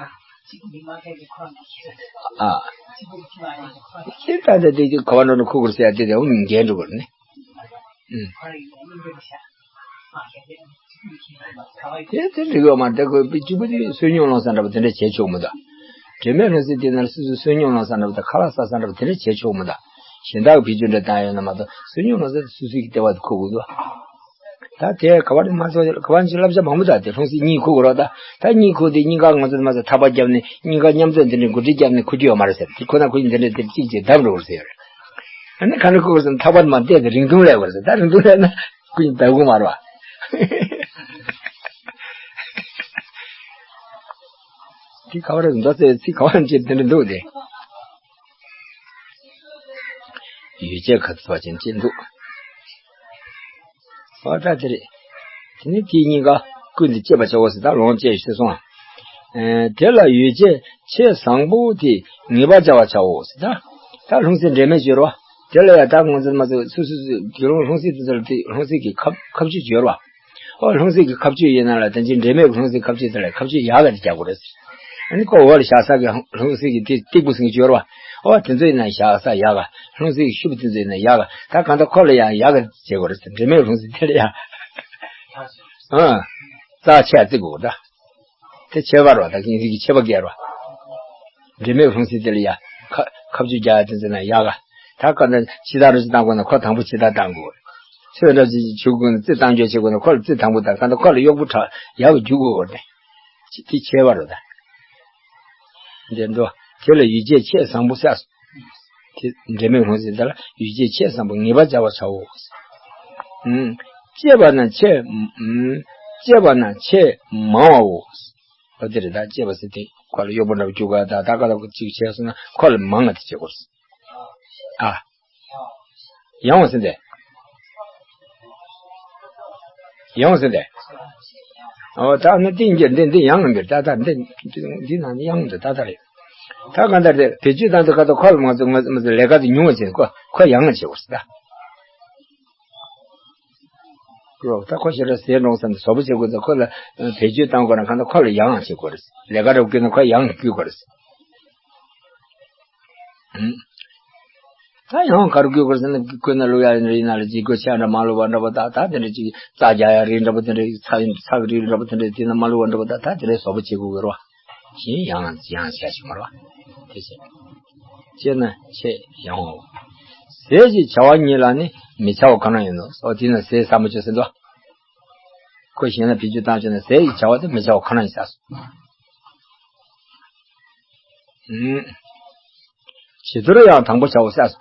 དེ་ད་ད་དེ་ག་བ་འགྲོ་ན་ཁུག་དགོས་ཟེར་ཡ་དེ་དེ་འོ་འགན་འགྲོ་དགོས་ནི། ཨུམ། དེ་དེ་འགྲིག་ཡོད་མ་རེད། དེ་ཁོས་གཅིག་པུ་དེ་བསོད་སྙོམས་སློང་ས་འདྲ་པོ་དེ་འདྲ་བྱས་ཆོག་མི་འདུག་དྲན་མེད་སློང་ས་དེ་ན་སོ་སོའི་བསོད་སྙོམས་སློང་ས་འདྲ་པོ་དང་ཁ་ལག་ཟ་ས་འདྲ་པོ་དེ་འདྲ་བྱས་ཆོག་མི་འདུག་གཞན་དག་གི་བེད་སྤྱོད་འདྲ་བཏང་ཡོད་ན་མ་གཏོགས་བསོད་སྙོམས་སློང་ས་དེ་སོ་སོའི་གི་ལྟེ་བ་དེ་ཁུར་དགོས་འདུག་ད་དེ་ག་བ་རེད་མ་ཚོ་ག་བ་ཅིག་བསླབ་བྱ་མང་པོ་དང་དེ་སློང་ས་གཉིད་ཁུག་རོགས། ད་ད་གཉིད་ཁུག་དེ་སྙིང་ག་ང་ཚོ་མ་ཚོ་ཐག་པ་བརྒྱབ་ནས་སྙིང་ག་མཉམ་འཛོམས་དེ་འདྲའི་འགོ་ཁྲིད་བརྒྱབ་ནས་ཁུག་རྒྱུ་ཡོད་མ་རེད་ཟེར། དེ་ཁོ་ན་ཁོ་གཉིས་དེ་འདྲ་དེ་གཅིག་གཅིག་བསྡམས་འགྲོ་བར་ཟེར། ཨ་ནི་ག་འདྲ་ཁུག་ཟེར་ན་ཐག་པ་མ་བལྟས་ཏེ་རིང་ཐུང་སླེབས་པར་ཟེར། ད་རིང་ཐུང་སླེབས་ན་ཁོ་གཉིས་བསྡད་དགོས་མ་རེད་བ། དེ་ག་བ་རེད་མདོ་ཚེ་ཚིག་ག་བ་ཅིག་དེ་འདྲ་འདུག་སྟེ། ཡོ་བྱད་ཁ་ཚིག་པ་ཅན་ཅན་འདུག་ཨོ་ད་དེ་རེད། དེ་ནི་དེའི་སྙིང་ག་ཀུན་ཏུ་སྤྱད་པར་བྱའོ་ཟེར། ད་ལོངས་སྤྱད་ཞུས་སོང་། ཨེ་དེ་ལ་ཡོ་བྱད་ཆེས་བཟང་པོ་དེ་ངེས་པར་བྱ་བར་བྱའོ་ཟེར། ད་ད་ལྷུང་བཟེད་འབྲས་མེད་སྦྱོར་བ། དེ་ལ་ཡང་ད་ང་ཚོ་མ་ཚོ་སུ་སུ་སུ་དགེ་སློང་ལྷུང་བཟེད་དེ་ཚོ་ལ་དེ་ལྷུང་བཟེད་ཀྱི་ཁ་ཁ་གཅོད་སྦྱོར་བ། ཨོ་ལྷུང་བཟེད་ཀྱི་ཁ་གཅོད་ཡིན་ན་ལ་ད་ཅི་འབྲས་མེད་ཀྱི་ལྷུང་བཟེད་ཁ་གཅོད་དེ་ལ་ཁ་གཅོད་ཡག་ག་དེ་རྒྱག་དགོས་རེད། ཨ་ནི་ཁོ་འོག་ལ་བཞག་ས་གི་ལྷུང་བཟེད་ཀྱི་དེ་སྟེགས་བུ་ཟིན་གྱི་སྦྱོར་བ། ཨོ་དེ་ཚོ་ཡིན་ན་བཞག་ས་ཡག་ག་ལྷུང་བཟེད་ཀྱི་ཤུབས་དེ་ཚོ་ཡིན་ན་ཡག་ག་ད་གང་ལྟར་ཁོ་ལ་ཡང་ཡག་ག་བྱེད་དགོས་རེད། འབྲས་མེད་ལྷུང་བཟེད་དེ་ལ་ཡང་ཨ་རྩ་ཆེ་བརྩི་དགོས་རེད། དེ་ཁྱད་པར་བ་ད་གིན་རིགས་ཀྱི་ཁྱད་པར་བརྒལ་བ། འབྲས་མེད་ལྷུང་བཟེད་དེ་ལ་ཡ་ཁ་ཁ་གཅོད་རྒྱག་ཡ་དེ་ཚོ་ན་ཡག་ག་ད་ག་ན་ཕྱི་ཐག་རུ་ཅིག་བཏང་དགོས་ན་ཁོ་དང་པོ་ཕྱི་ཐག་བཏང་དགོས། ཚོས་འདྲ་ཅིག་བྱུག་དགོས་ན་རྩི་བཏང་རྒྱུ་བྱེད་དགོས་ན་ཁོ་ལ་རྩི་དང་པོ་དང་ག་ད་ཁོ་ལ་གཡོག་པོ་དྲག་ཡག་ག་རྒྱུག་དགོས་རེད། དེ་ཁྱད་པར་རོ་ད། འདི་འགྲོ། དེ་ལ་ཡོ་བྱད་ཆེས་བཟང་པོ་བསགས་སོ། དེ་འབྲས་མེད་ལྷུང་བཟེད་དེ་ལ་ཡོ་བྱད་ཆེས་བཟང་པོ་ངེས་པར་བྱ་བར་བྱའོ། ཨུམ། སྤྱད་པ་ན་ཆེས་ཨུམ། སྤྱད་པ་ན་ཆེས་མང་བའོ། ཨོ་དེ་རེད་ད། སྤྱད་པ་ཟེར་དེ་ཁོ་ལ་གཡོག་པོ་འདྲ་བོ་རྒྱུག་ག་ད་ད་ག་ད་གཅིག་བྱས་སོང་ན་ཁོ་ལ་མང་ང་དེ་བྱེད་དགོས། ཨ། ཡང་བ་ཟེར་དེ། ཡང་བ་ཟེར་དེ། ཨོ་ད་ནི་ཏིང་འགྱུར་འདི་འདི་ཡང་ངམ་འགྱུར་ད་ད་འདི་འདི་ནང་ནི་ཡང་འདི་ད་ད་རེད། ད་ག་འདྲ་རེད་བེད་སྤྱོད་བཏང་དུས་ག་ད་ཁོ་ལ་མ་ཚོ་ང་ཚོ་ལས་ཀ་དེ་ཉུང་བ་བྱས་ཁོ་ཁོ་ཡང་ང་བྱེད་དགོས་ཟེར་ད། ལོག་ད་ཁོ་ཞེ་དྲག་ཟས་འགྲོ་བསམ་ནས་བཟོ་པོ་བྱེད་དགོས་ཚེ་ཁོ་ལ་བེད་སྤྱོད་བཏང་དགོས་ན་གང་ལྟར་ཁོ་ལ་ཡང་ཡང་བྱེད་དགོས་རེད། ལས་ཀ་རུ་བསྐྱོད་ན་ཁོ་ཡང་བསྐྱོད་དགོས་རེད། ཨུམ། ད་ཡང་ག་རུ་བསྐྱོད་དགོས་རེད་ཟེར་ན་ཁོ་ན་ལུག་ཡ་ཡིན་ན་ལ་ཅིག་གོ་ཆ་འདྲ་མ་ལུག་པ་འདྲ་པོ་ད་ད་དེ་འདྲ་ཅིག་རྩྭ་རྒྱག་ཡ་རིགས་འདྲ་པོ་དེ་འདྲ་ཚྭ་ཡིན་ཚྭ་གི་རིགས་འདྲ་པོ་དེ་འདྲ་དེ་ན་མ་ལུག་པ་འདྲ་པོ་ད་ད་དེ་འདྲ་བཟོ་པོ་བྱེད་དགོས་གི་རེད་བ། གཞན་ཡང་ཡང་བྱ་ཞིག་མ་རེད་བ། དེ་བྱས། སྤྱད་ན་ཆེས་ཡང་བའོ། ཟས་ཀྱི་བྱ་བ་ཉིད་ལ་ནི་མི་བྱ་བ་གང་རུང་ཡིན་ནོ། ཨོ་དེས་ན་ཟས་ཟ་མི་ཆོག་ཟེར་འདུག་ཁོ་གཞན་ལ་བེད་སྤྱོད་བཏང་བྱས་ན་ཟས་ཀྱི་བྱ་བ་དེ་མི་བྱ་བ་གང་རུང་ཡིན་ས་སོ། ཨུམ། ཇི་ལྟར་ཡང་དང་པོ་བྱའོ་ཟེར་སོ།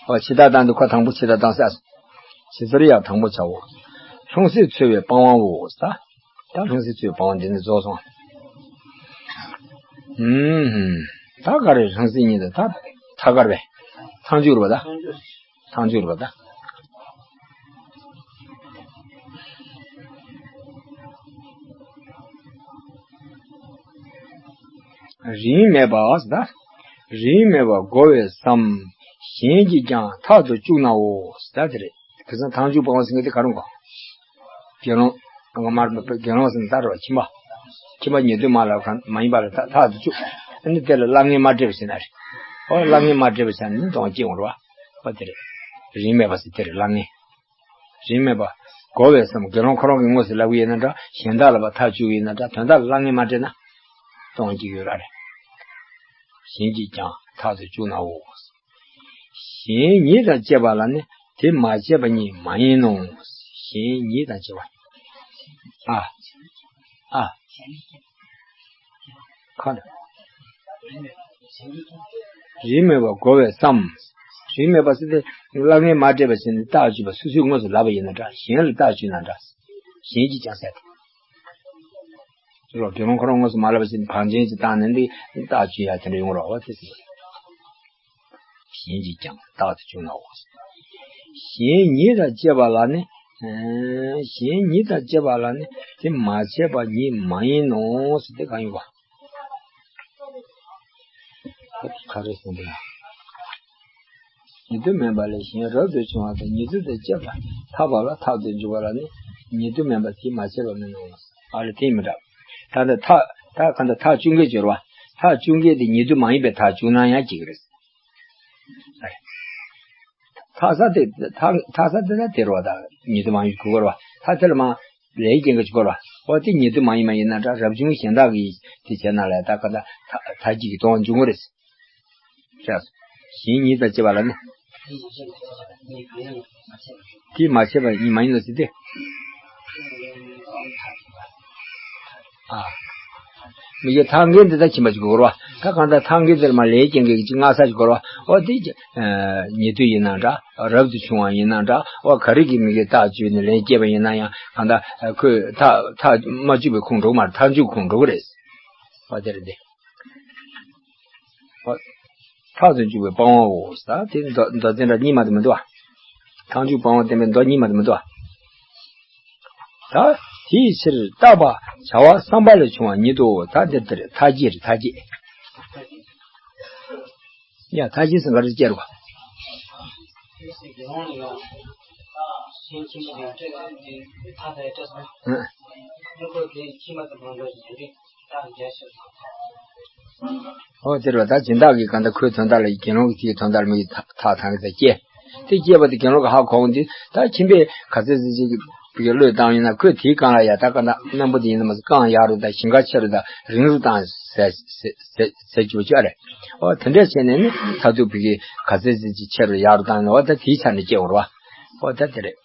ཨོ་ཕྱི་ཐག་བཏང་དུས་ཁོ་དང་པོ་ཕྱི་ཐག་བཏང་ཟེར་སོ། ཇི་ལྟར་ཡང་དང་པོ་བྱའོ། ལྷུང་བཟེད་ཚོལ་བའི་སྤང་བའོ་ཟེར། ད་ལྷུང་བཟེད་ཚོལ་བའི་སྤང་བ་འདི་ནི་རྫོགས་སོང་། ཨུམ། ད་ག་རེ་ལྷུང་བཟེད་ཉིད་དུ་ད་ཐ་གར་བས། ཐང་ཆུ་རུ་བ་ད། ཐང་ཆུ་རུ་བ་ད། རིན་མེད་པ་ཟེར་ད། རིན་མེད་པ་བགོ་བས་སམ། གཞན་གྱིས་ཀྱང་ཐག་ཏུ་བཅུག་ནའོ་ཟེར་ད་དེ་རེད། ཁ་སང་ཐང་ཆུ་སྤང་བ་ཟེར་མཁན་དེ་ག་རུ་གོ། དགེ་སློང་། ང་མར་དགེ་སློང་ཟེར་ན་ད་རེད་བ་ཁྱིམ་པ། ཁྱིམ་པ་ཉེ་དུ་མ་ལ་གང་མ་ཡིན་པ་ལ་ཐག་ཐག་ཏུ་བཅུག་ཨ་ནི་དེ་ལ་གླ་རྔན་མ་སྤྲད་པ་ཟེར་ན་རེད། ཨོ་གླ་རྔན་མ་སྤྲད་པ་ཟེར་ན་ནི་གཏོང་བ་སྐྱེ་འོང་རེད་བ། ཨོ་དེ་རེད། རིན་མེད་པ་ཟེར་དེ་རེད་གླ་རྔན། རིན་མེད་པ། བགོ་བས་སམ། དགེ་སློང་ཁོ་རང་གིས་དངོས་སུ་ལབ་ཀྱི་ཡིན་ན་འདྲ། གཞན་དག་ལ་ཕར་ཐག་བཅུག་གི་ཡིན་ན་འདྲ། དོན་དག་ལ་གླ་རྔན་མ་སྤྲད་ན། གཏོང་རྒྱུ་ཡོད་ར་རེད། གཞན་གྱིས་ཀྱང་ཐག་ཏུ་བཅུག་ནའོ། གཞན་ཉིད་དང་བཅས་པ་ལ་ནི་དེ་མ་བྱས་པ་ཉིད་མ་ཡིན་ནོ། གཞན་ཉིད་དང་བཅས་པ། ཨ། ཨ། ཁ་ལ། རིན་མེད་པ་བགོ་བས་སམ། རིན་མེད་པ་ཟེར་ཏེ་གླ་རྔན་མ་སྤྲད་པ་བྱས་ནས་རྟགས་བཅུས་པ་སོ་སོས་དངོས་སུ་ལབ་པ་ཡིན་ན་འདྲ། གཞན་ལ་རྟགས་བཅུས་ན་འདྲ། གཞན་གྱིས་ཀྱང་ཟེར་ཏེ། རོ་དགེ་སློང་ཁོ་རང་དངོས་སུ་མ་ལབ་པ་བྱས་ནས་བང་ཆེན་ཅིག་བཏང་ནས་འདི་རྟགས་བཅུས་ཡ་དེ་འདྲ་ཡོང་རོགས་བ་དེ་ཟེར། གཞན་གྱིས་ཀྱང་རྟགས་ཏུ་བཅུག་ནའོ། གཞན་ཉིད་དང་བཅས་པ་ལ་ནི། གཞན་ཉིད་དང་བཅས་པ་ལ་ནི་དེ་མ་བྱས་པ་ཉིད་མ་ཡིན་ནོ་ཟེར་ཏེ་གང་ཡིན་པ། ག་རེ་ཟེར་འདི་ལ། ཉིད་དུ་མིན་པ་ལས་གཞན་རབ་ཏུ་བྱུང་བ་དང་ཉིད་དུ་དང་བཅས་པ་ཐར་པ་ལ་ཐག་ཏུ་འཇུག་པ་ལ་ནི་ཉིད་དུ་མིན་པ་དེ་མ་བྱས་པ་མིན་ནོ། ཨ་ལ་དེ་མི་འདྲ། ད་ནི་ཐག་ད་གང་ལྟར་ཐག་གཅོད་མཁན་སྦྱོར་བ། ཐག་གཅོད་མཁན་དེ་ཉིད་དུ་མ་ཡིན་པའི་ཐག་གཅོད་ན་ཡང་གཅིག་རེད། ཐག་ས་དེ་ཐག་ཐག་ས་དེ་ལ་དེ་རུ་བ་དང་ཉིད་དུ་མ་ཡིན་གུ་གུ་རུ་བ་ཐག་དེ་ལ་མ་ ལས་རྐྱེན་གྱི་སྐོར་བ། འོ་དེ་ཉེ་དུ་མ་ཡིན་མ་ཡིན་ན་འདྲ། རབ་བྱུང་གཞན་དག་གི་དེ་བྱས་ན་ལས་ད་ག་ད་མཐའ་གཅིག་གི་དོན་འབྱུང་གི་རེད། ཤག་གཞན་ཉིད་དང་བཅས་པ་ལ་ནི། དེས་མ་བྱས་པ་ཉིད་མ་ཡིན་ནོ་ཟེར་ཏེ། ཨ། མི་དགེ་མཐའ་འགལ་འདི་དག་ཕྱིན་པ་ཅིག་དགོས་རེད་བ། ད་གང་ལྟར་མཐའ་འགལ་དེར་མ་ལས་རྐྱེན་གྱི་ཅིག་སྔ་ས་ཅིག་དགོས་རེད་བ། འོ་དེ་ཅིག་ཉེ་དུ་ཡིན་ན་འདྲ། རབ་ཏུ་བྱུང་བ་ཡིན་ན་འདྲ། འོ་ག་རེ་གི་མི་དགེ་རྟགས་བཅུ་ནི་ལན་སྐྱེས་པ་ཡིན་ན་ཡང་གང་ལྟར་ཁོས་མཐའ་མཐའ་མ་བཅུག་པའི་ཁུངས་འགྲོ་གི་མ་རེད། མཐའ་མཇུག་ཁུངས་འགྲོ་གི་རེད། འོ་དེ་རེད་དེ། འོ། མཐའ་སུ་འཇུག་པའི་སྤང་བའོ། ས་དེ་མདོ་མདོ་འཛིན་གྲྭ་གཉིས་མ་དེ་མི་འདུག་བ། མཐའ་མཇུག་སྤང་བ་བསྟན་པའི་མདོ་གཉིས་མ་དེ་མི་འདུག་བ། ད་དེའི་ཕྱིར་བརྟག་པ་བྱ་བ་བསམ་པ་ལས་བྱུང་བ་ཉིད་དོ། ད་འདིར་དེར་མཐའ་བརྒྱད་རེད། མཐའ་བརྒྱད། ཡ་མཐའ་བརྒྱད་ཟེར་ག་རེ་སྐྱེ་རུ་བ། ཨ། ཨོ་དེ་རེད་བ། ད་སྦྱིན་བདག་གིས་གང་ལྟར་ཁོའི་དོན་དག་ལ་དགེ་སློང་གིས་དེའི་དོན་དག་ལ་མི་ཐག་ཐག་ཐང་གི་ད་སྐྱེ། དེ་སྐྱེས་པ་དེ་དགེ་སློང་གིས་ཧ་གོ་འོང་དུས་ད་ཁྱིམ་པས་ག་ཚོད་ཙམ་ཅིག་གི་བློས་བཏང་ཡིན་ན་ཁོས་དེའི་སྒང་ལ་ཡ་ད་གང་ལྟར་སྣམ་བུ་དེ་ཡིན་ན་མ་ཟད་རྐང་ཡག་རུ་དང་ཞིང་ཁ་ཆེ་རུ་དང་རིང་རུ་བཏང་ཟེར་ཟེར་ཟེར་རྒྱུ་ཅིག་རེད། ཨོ་དེ་འདྲས་བྱས་ནས་ནི་མཐར་ཐུག་བི་གི་ག་ཚོད་ཙམ་ཅིག་ཆེ་རུ་ཡག་རུ་བཏང་ནས་ཨོ་ད་དེའི་ཆ་ནས་སྐྱེ་འོང་ར་བ། ཨོ་ད་དེ་རེད།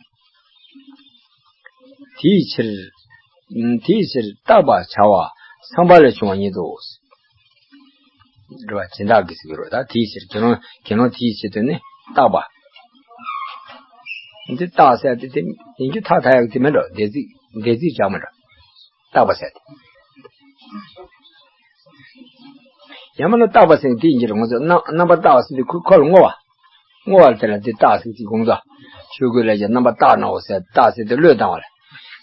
དེའི་ཕྱིར། དེའི་ཕྱིར་བརྟག་པ་བྱ་བ་བསམ་པ་ལས་བྱུང་བ་ཉིད་དོ། རེད་བ། སྦྱིན་བདག་གིས་ཟེར་གི་རེད། ད་དེའི་ཕྱིར་དགེ་སློང་དགེ་སློང་དེའི་ཕྱིར་དུ་ནི་བརྟག་པ། འདི་བརྟག་ཟེར་དེ་དེ་ཡིན་གྱི་ཐག་ཐག་ཡག་དེ་མིན་འགྲོ། འདས་ཚིག་འདས་ཚིག་ཅང་མིན་འགྲོ། བརྟག་པ་ཟེར་དེ། ཡང་མིན་ན་བརྟག་པ་ཟེར་དེ་ཡིན་གྱི་རེད། ང་ཚོ་རྣམ་རྣམ་པར་བརྟག་པ་ཟེར་དེ་ཁོ་ཁོ་ལ་བསྔོ་བ། བསྔོ་བ་དེ་ལ་འདི་བརྟག་ཟེར་གྱི་དགོངས་དོ། ཆོས་གོས་ལ་ཡང་རྣམ་པར་བརྟག་ནའོ་ཟེར། བརྟག་ཟེར་དེ་བློས་བཏང་བ་ལ།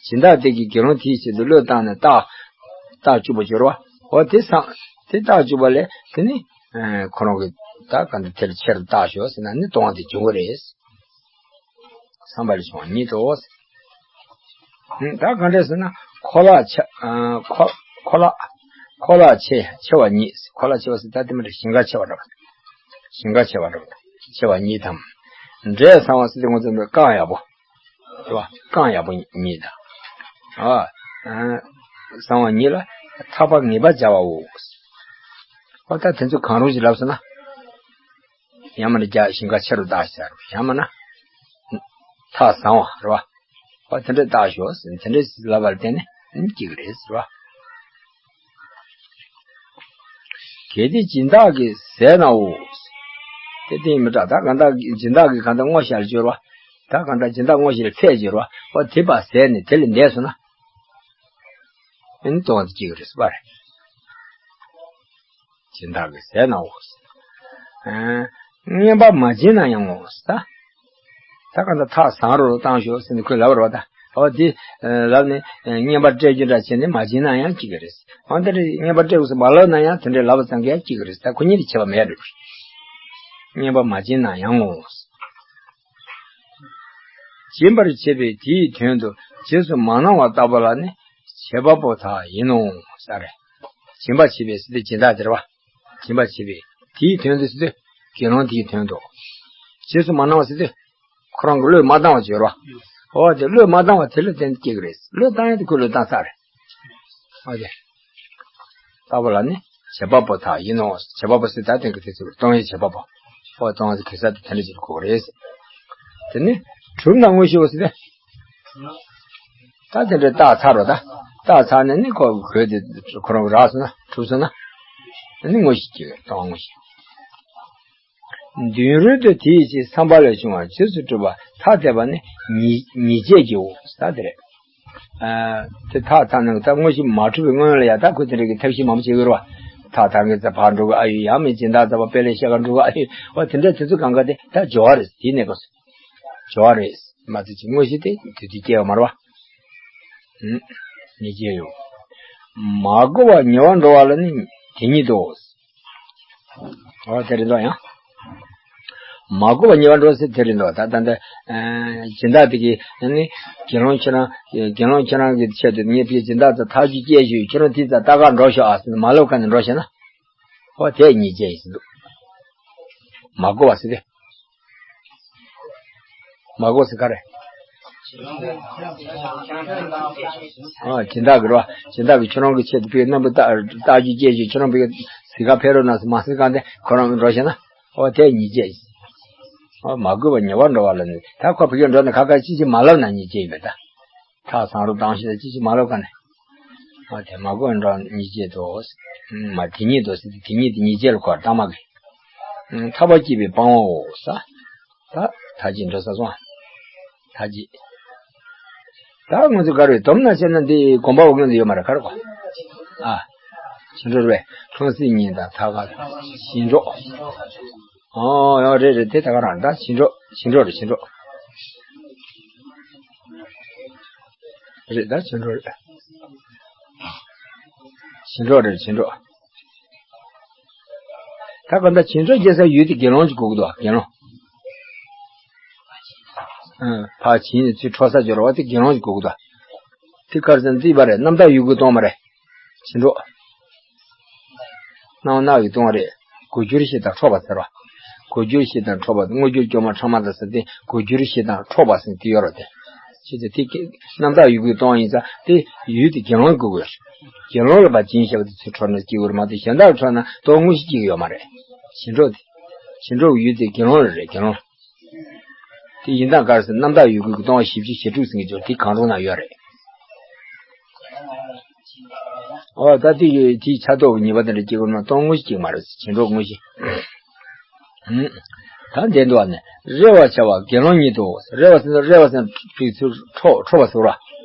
སྦྱིན་བདག་དེ་གིས་དགེ་སློང་དེའི་ཆེད་དུ་བློས་བཏང་ནས་བརྟག་བརྟག་བཅུག་པ་སྦྱོར་བ། འོ་དེ་བསམ་དེ་བརྟག་བཅུག་པ་ལས་དེ་ནི་ཁོ་རང་གི་ད་ག་འདི་དེར་ཆེར་བརྟག་ཞོག་ཟེར་ན་ནི་སྟོང་པ་དེ་འབྱུང་གི་རེད། བསམ་པ་ལས་བྱུང་བ་ཉིད་དོ། ད་ག་འདྲས་ཟེར་ན་ཁོ་ལག་ཆ་ཁོ་ཁོ་ལག་ཁོ་ལག་ཆེ་ཆེ་བ་ཉིད། ཁོ་ལག་ཆེ་བ་ཟེར་ད་དེ་མ་རེད། ཞིང་ཁ་ཆེ་བ་འདྲ་བ། ཞིང་ཁ་ཆེ་བ་འདྲ་བ་ཆེ་བ་ཉིད་དམ། འབྲས་བཟང་བ་ཟེར་དེ་ང་ཚོ་རྐང་ཡག་པོ། རེད་བ། རྐང་ཡག་པོ་ཉིད་དང་། ཨ། བཟང་བ་ཉིད་ལ་ཐག་པ་ངེས་པར་སྦྱར་བའོ། ཨོ་ད་དེ་ཚོ་གང་རུང་ཞིག་ལབ་སོང་ན། ཡང་མིན་ན་རྒྱ་ཞིང་ཁ་ཆེ་རུ་བཏགས་ཤག་ཡང་མིན་ན་ཐག་བཟང་བ་རེད་བ། ཨོ་དེ་འདྲ་བཏགས་ཤོག་ཟེར་དེ་འདྲ་ལབ་པར་བརྟེན་ནས་སྐྱེ་གི་རེད་ཟེར་བ། གལ་ཏེ་སྦྱིན་བདག་གིས་ཟས་ནའོ། དེ་སྟེང་མི་དྲག་ད་གང་ལྟར་སྦྱིན་བདག་གིས་གང་ལྟར་བསྔོ་བྱས་ལ་སྦྱོར་བ། ད་གང་ལྟར་སྦྱིན་བདག་བསྔོ་བྱས་ལ་ཚད་སྦྱོར་བ། ཨོ་དེ་པ་ཟས་ནས་དེ་ལས་འདས་སོང་ན། ཨེ་ནི་སྟོང་པ་དེ་སྐྱེ་གི་རེད་ཟེར་བ་རེད། སྦྱིན་བདག་གིས་ཟས་ནའོ། ཨ། རྔན་པ་མ་བྱིན་ན་ཡང་ངོ་ཟེར། ད་གང་ལྟར་ཐག་བཟང་རུ་བཏང་ཤོག་ཟེར་ནས་ཁོས་ལབ་རེད་བ་ད། ཨོ་དེ་ལབ་ནས་རྔན་པ་སྤྲད་རྒྱུ་འདྲ་བྱས་ནས་མ་བྱིན་ན་ཡང་སྐྱེ་གི་རེད། འོན་ཏེ་རྔན་པ་སྤྲད་དགོས་ཟེར་མ་ལབ་ན་ཡང་དེ་འདྲའི་ལབ་པ་ཙམ་གྱིས་ཡང་སྐྱེ་གི་རེད། ད་ཁོ་གཉིས་ལ་ཁྱད་པར་མེད་རེད། རྔན་པ་མ་བྱིན་ན་ཡང་ངོ་། སྦྱིན་པར་བྱེད་པས་དེའི་དོན་དུ་རྗེས་སུ་མ་གནང་བ་ལྟ་བུ་ལ་ནི་བྱེད་པ་པོ་དག་ཡིན་ནོ་ཟེར། སྦྱིན་པ་བྱེད་པས་ཟེར་དུས་སྦྱིན་བདག་དེ་རེད་བ། སྦྱིན་པ་བྱེད་པས་དེའི་དོན་དུ་ཟེར་དུས་དགེ་སློང་དེའི་དོན་དུ། རྗེས་སུ་མ་གནང་བ་ཟེར་དུས་ཁོ་རང་གི་བློས་མ་བཏང་བ་བྱོས་རོགས། འོ་དེ་བློས་མ་བཏང་བ་དེ་ལ་བརྟེན་ཏེ་སྐྱེ་གི་རེད། བློས་བཏང་ཡ་དེ་ཁོས་བློས་བཏང་ཚར་རེད། འོ་དེ། ལྟ་བུ་ལ་ནི་བྱེད་པ་པོ་དག་ཡིན་ནོ། བྱེད་པ་པོ་ཟེར་ད་དེང་གི་དུས་ཚོད་གཏོང་ཡའི་བྱེད་པ་པོ། འོ་གཏོང་བ་དེ་གེ་སར་དེ་དེ་འདྲ་ཅིག་གོ་གི་རེད། དེ་ནི་གྲུབ་ན་དངོས་གཞི་འོ་ཟེར་ཏེ། ད་དེ་འདྲ་བཏགས་ཚར་རོ་ད། བཏགས་ཚར་ནས་ནི་ཁོ་གོས་དེ་ཁོ་རང་རག་སོང་ན་གྲུབ་སོང་ན། ནི་དངོས་གཞི་སྐྱེ་གི་རེད། གཏོང་བ་དངོས་གཞི། མདུན་རོལ་དུ་དེའི་ཕྱིར་བསམ་པ་ལས་བྱུང་བ་རྗེས་སུ་གྲུབ་པ་ཐ་དད་པ་ནི་ཉིད་ཉིད་བྱེད་ཀྱིའོ་ཟེར་དེ་རེད། ཨ། དེ་ཐག་ཐག་ནང་ད་དངོས་གཞི་མ་གྲུབ་པའི་སྔོན་ལ་ཡ་ད་ཁོས་དེ་འདྲ་གི་ཐབས་ཤེས་མང་པོ་བྱེད་ཀྱི་རེད་བ། ཐག་ཐག་གི་ཚ་བར་འགྲོ་གི་ཨ་ཡོད། ཡང་མིན་སྦྱིན་བདག་ཚ་བ་དཔེ་ལས་ཤ་ཁར་འགྲོ་གི་ཨ་ཡོད། འོ་དེ་འདྲ་དེ་ཚོ་གང་ག་དེ་ད་སྦྱོར་བ་རེད། དེའི་གནས་སྐབས་སུ་སྦྱོར་བ་རེད་མ་གཏོགས་ཅིག་དངོས་གཞི་དེ་དུས་དུས་སྐྱེ་བ་མ་རེད་བ། ཉིད་བྱེད་ཀྱིའོ། མ་གོ་བར་ཉེ་བར་འགྲོ་བ་ལ་ནི་དེ་ཉིད་དོ། འོ་དེ་རེད་འདུག་ཡང་། མ་གོ་བར་ཉེ་བར་འགྲོ་ཟེར་དེ་རེད་འདུག་ད་ལྟ་འདི། སྦྱིན་བདག་དེ་གིས་ནི་དགེ་སློང་ཁྱེད་རང་དགེ་སློང་ཁྱེད་རང་གི་ཆེད་དུ་ངས་ཕའི་སྦྱིན་བདག་ཚོ་ཐག་གཅོད་སྐྱེལ་ཞུས། ཁྱེད་རང་དེ་ཚོ་ལྟ་ག་འགྲོ་ཤོག་ཨ་ཟེར་ནས་མ་ལབ་ག་ནས་འགྲོ་ཤེ་ན། འོ་དེ་ཉིད་བྱེད་ཡིན་ཟེར་འདུག་མ་གོ་བ་ཟེར་ཏེ། མ་གོ་ཟེར་ག་རེ། ཨ་སྦྱིན་བདག་གི་རོ། སྦྱིན་བདག་གི་ཁྱོད་རང་གི་ཆེད་དུ་བོད་རྣམ་པ་རྟ་རྒྱུག་སྐྱེལ་ཞིག་ཁྱོད་རང་བོད་གཟིགས་ག་ཕེབས་རོགས་གནང་ཟེར་མ་ཟེར་གང་དེ་ཁོ་རང་འགྲོ་ཤེ་ན། ཨོ་དེ་ཉེས་ཆད། ཨོ་མ་དགོས་པ་ཉེ་བར་འགྲོ་བ་ལ་ནི་ད་ཁོ་བོད་སྐྱོད་འགྲོ་ན་ཁ་ཁ་ཅི་ཅི་མ་ལབ་ན་ཉེས་ཆད་ཡིན་པས་ད། ཐག་བཟང་རུ་བཏང་ཤེ་ད་ཅི་ཅི་མ་ལབ་ག་ནས། ཨོ་དེ་མ་དགོས་འགྲོ་ཉེས་ཆད་དོ། མ་དེ་ཉིད་དོ་ཟེར་དེ་ཉིད་དེ་ཉེས་ཆད་ལ་གོ་བར་བཏང་མ་གི། ཐར་པ་སྐྱེས་པའི་སྤང་བའོ་ས། ད་ད་ཅི་འགྲོ་ས་སོང་། ད་ཅི། ད་ང་ཚོ་ག་རེ་སྡོམ་ན་བྱས་ན་འདི་དགོན་པ་འོག་ནས་ཡོད་མ་རེད་ག་རེ་གོ། ཨ། བྱེད་འགྲོ་རེད། ལྷུང་བཟེད་གཉིས་དང་ཐ་ག་བྱེད་འགྲོ། ཨོ་ཡོ་རེད་རེད་དེ་ད་ག་རང་ད་བྱེད་འགྲོ་བྱེད་འགྲོ་རེད་བྱེད་འགྲོ། རེད་ད་བྱེད་འགྲོ་རེད། བྱེད་འགྲོ་རེད་བྱེད་འགྲོ། ད་ག་ད་བྱེད་འགྲོ་རྒྱལ་ས་ཡུལ་དེ་དགེ་སློང་ཅིག་དགོས་ཀྱི་འདུག་དགེ་སློང་། ཨ། ཕར་བྱིན་ནས་ཚུར་འཕྲོག་ས་སྦྱོར་བ་དེ་དགེ་སློང་ཞིག་དགོས་ཀྱི་འདུག་དེ་ག་རེ་ཟེར་ན་རྩིས་པ་རེད། རྣམ་དག་ཡུལ་གྱི་སྟོང་པ་རེད། བྱེད་འགྲོ། སྣང་བ་སྣང་བའི་སྟོང་པ་རེད། གོ་འགྱུར་ཞེས་དང་འཕྲོག་པ་ཟེར་བ། གོ་འགྱུར་ཞེས་དང་འཕྲོག་པ་དངོས་འགྱུར་སྐྱོ་མ་ཕྲ་མ་དང་ཟེར་ཏེ་གོ་འགྱུར་ཞེས་དང་འཕྲོག་པ་ཟེར་དེ་ཡོད་རེད་དེ། ཅི་སྟེ་དེ་རྣམ་དག་ཡུལ་གྱི་སྟོང་ཡིན་ཙང་དེ་ཡུལ་དེ་དགེ་སློང་དགོས་དགོས། དགེ་སློང་ལ་ཕར་བྱིན་བཞག་པ་དེ་ཚུར་འཕྲོག་ན་སྐྱིད་པོ་རེད་མ་གཏོགས་གཞན་དག་ལ་འཕྲོག་ན་སྟོང་དངོས་གཞི་སྐྱིད་ཀྱི་ཡོད་མ་རེད། བྱེད་འགྲོ་དེ། བྱེད་འགྲོ་གི་ཡུལ་དེ་དགེ་སློང་རེད་དགེ་སློང་། དེ་ཡིན་དང་ག་རེ་ཟེར་རྣམ་དག་ཡུལ་གྱི་སྟོང་བ་བཞི་བཅུ་ཞེ་དྲུག་ཟེར་གྱི་འབྱོར་དེ་གང་རུང་ན་ཡོད་རེད། ཨོ་ད་དེ་ཡི་དེའི་ཆ་ཐོག་གི་ཉེས་པ་དེ་འདྲ་སྐྱེ་དགོས་ན་སྟོང་དངོས་གཞི་སྐྱེ་མ་རེད་བྱེད་འགྲོ་དངོས་གཞི། ད་འདི་འདུག་བ་ནི་རེ་བ་བྱ་བ་དགེ་སློང་ཉིད་དོ། རེ་བ་ཟེར་ན་རེ་བ་ཟེར་ན་འཕྲོག་འཕྲོག་པ་ཟེར་བ།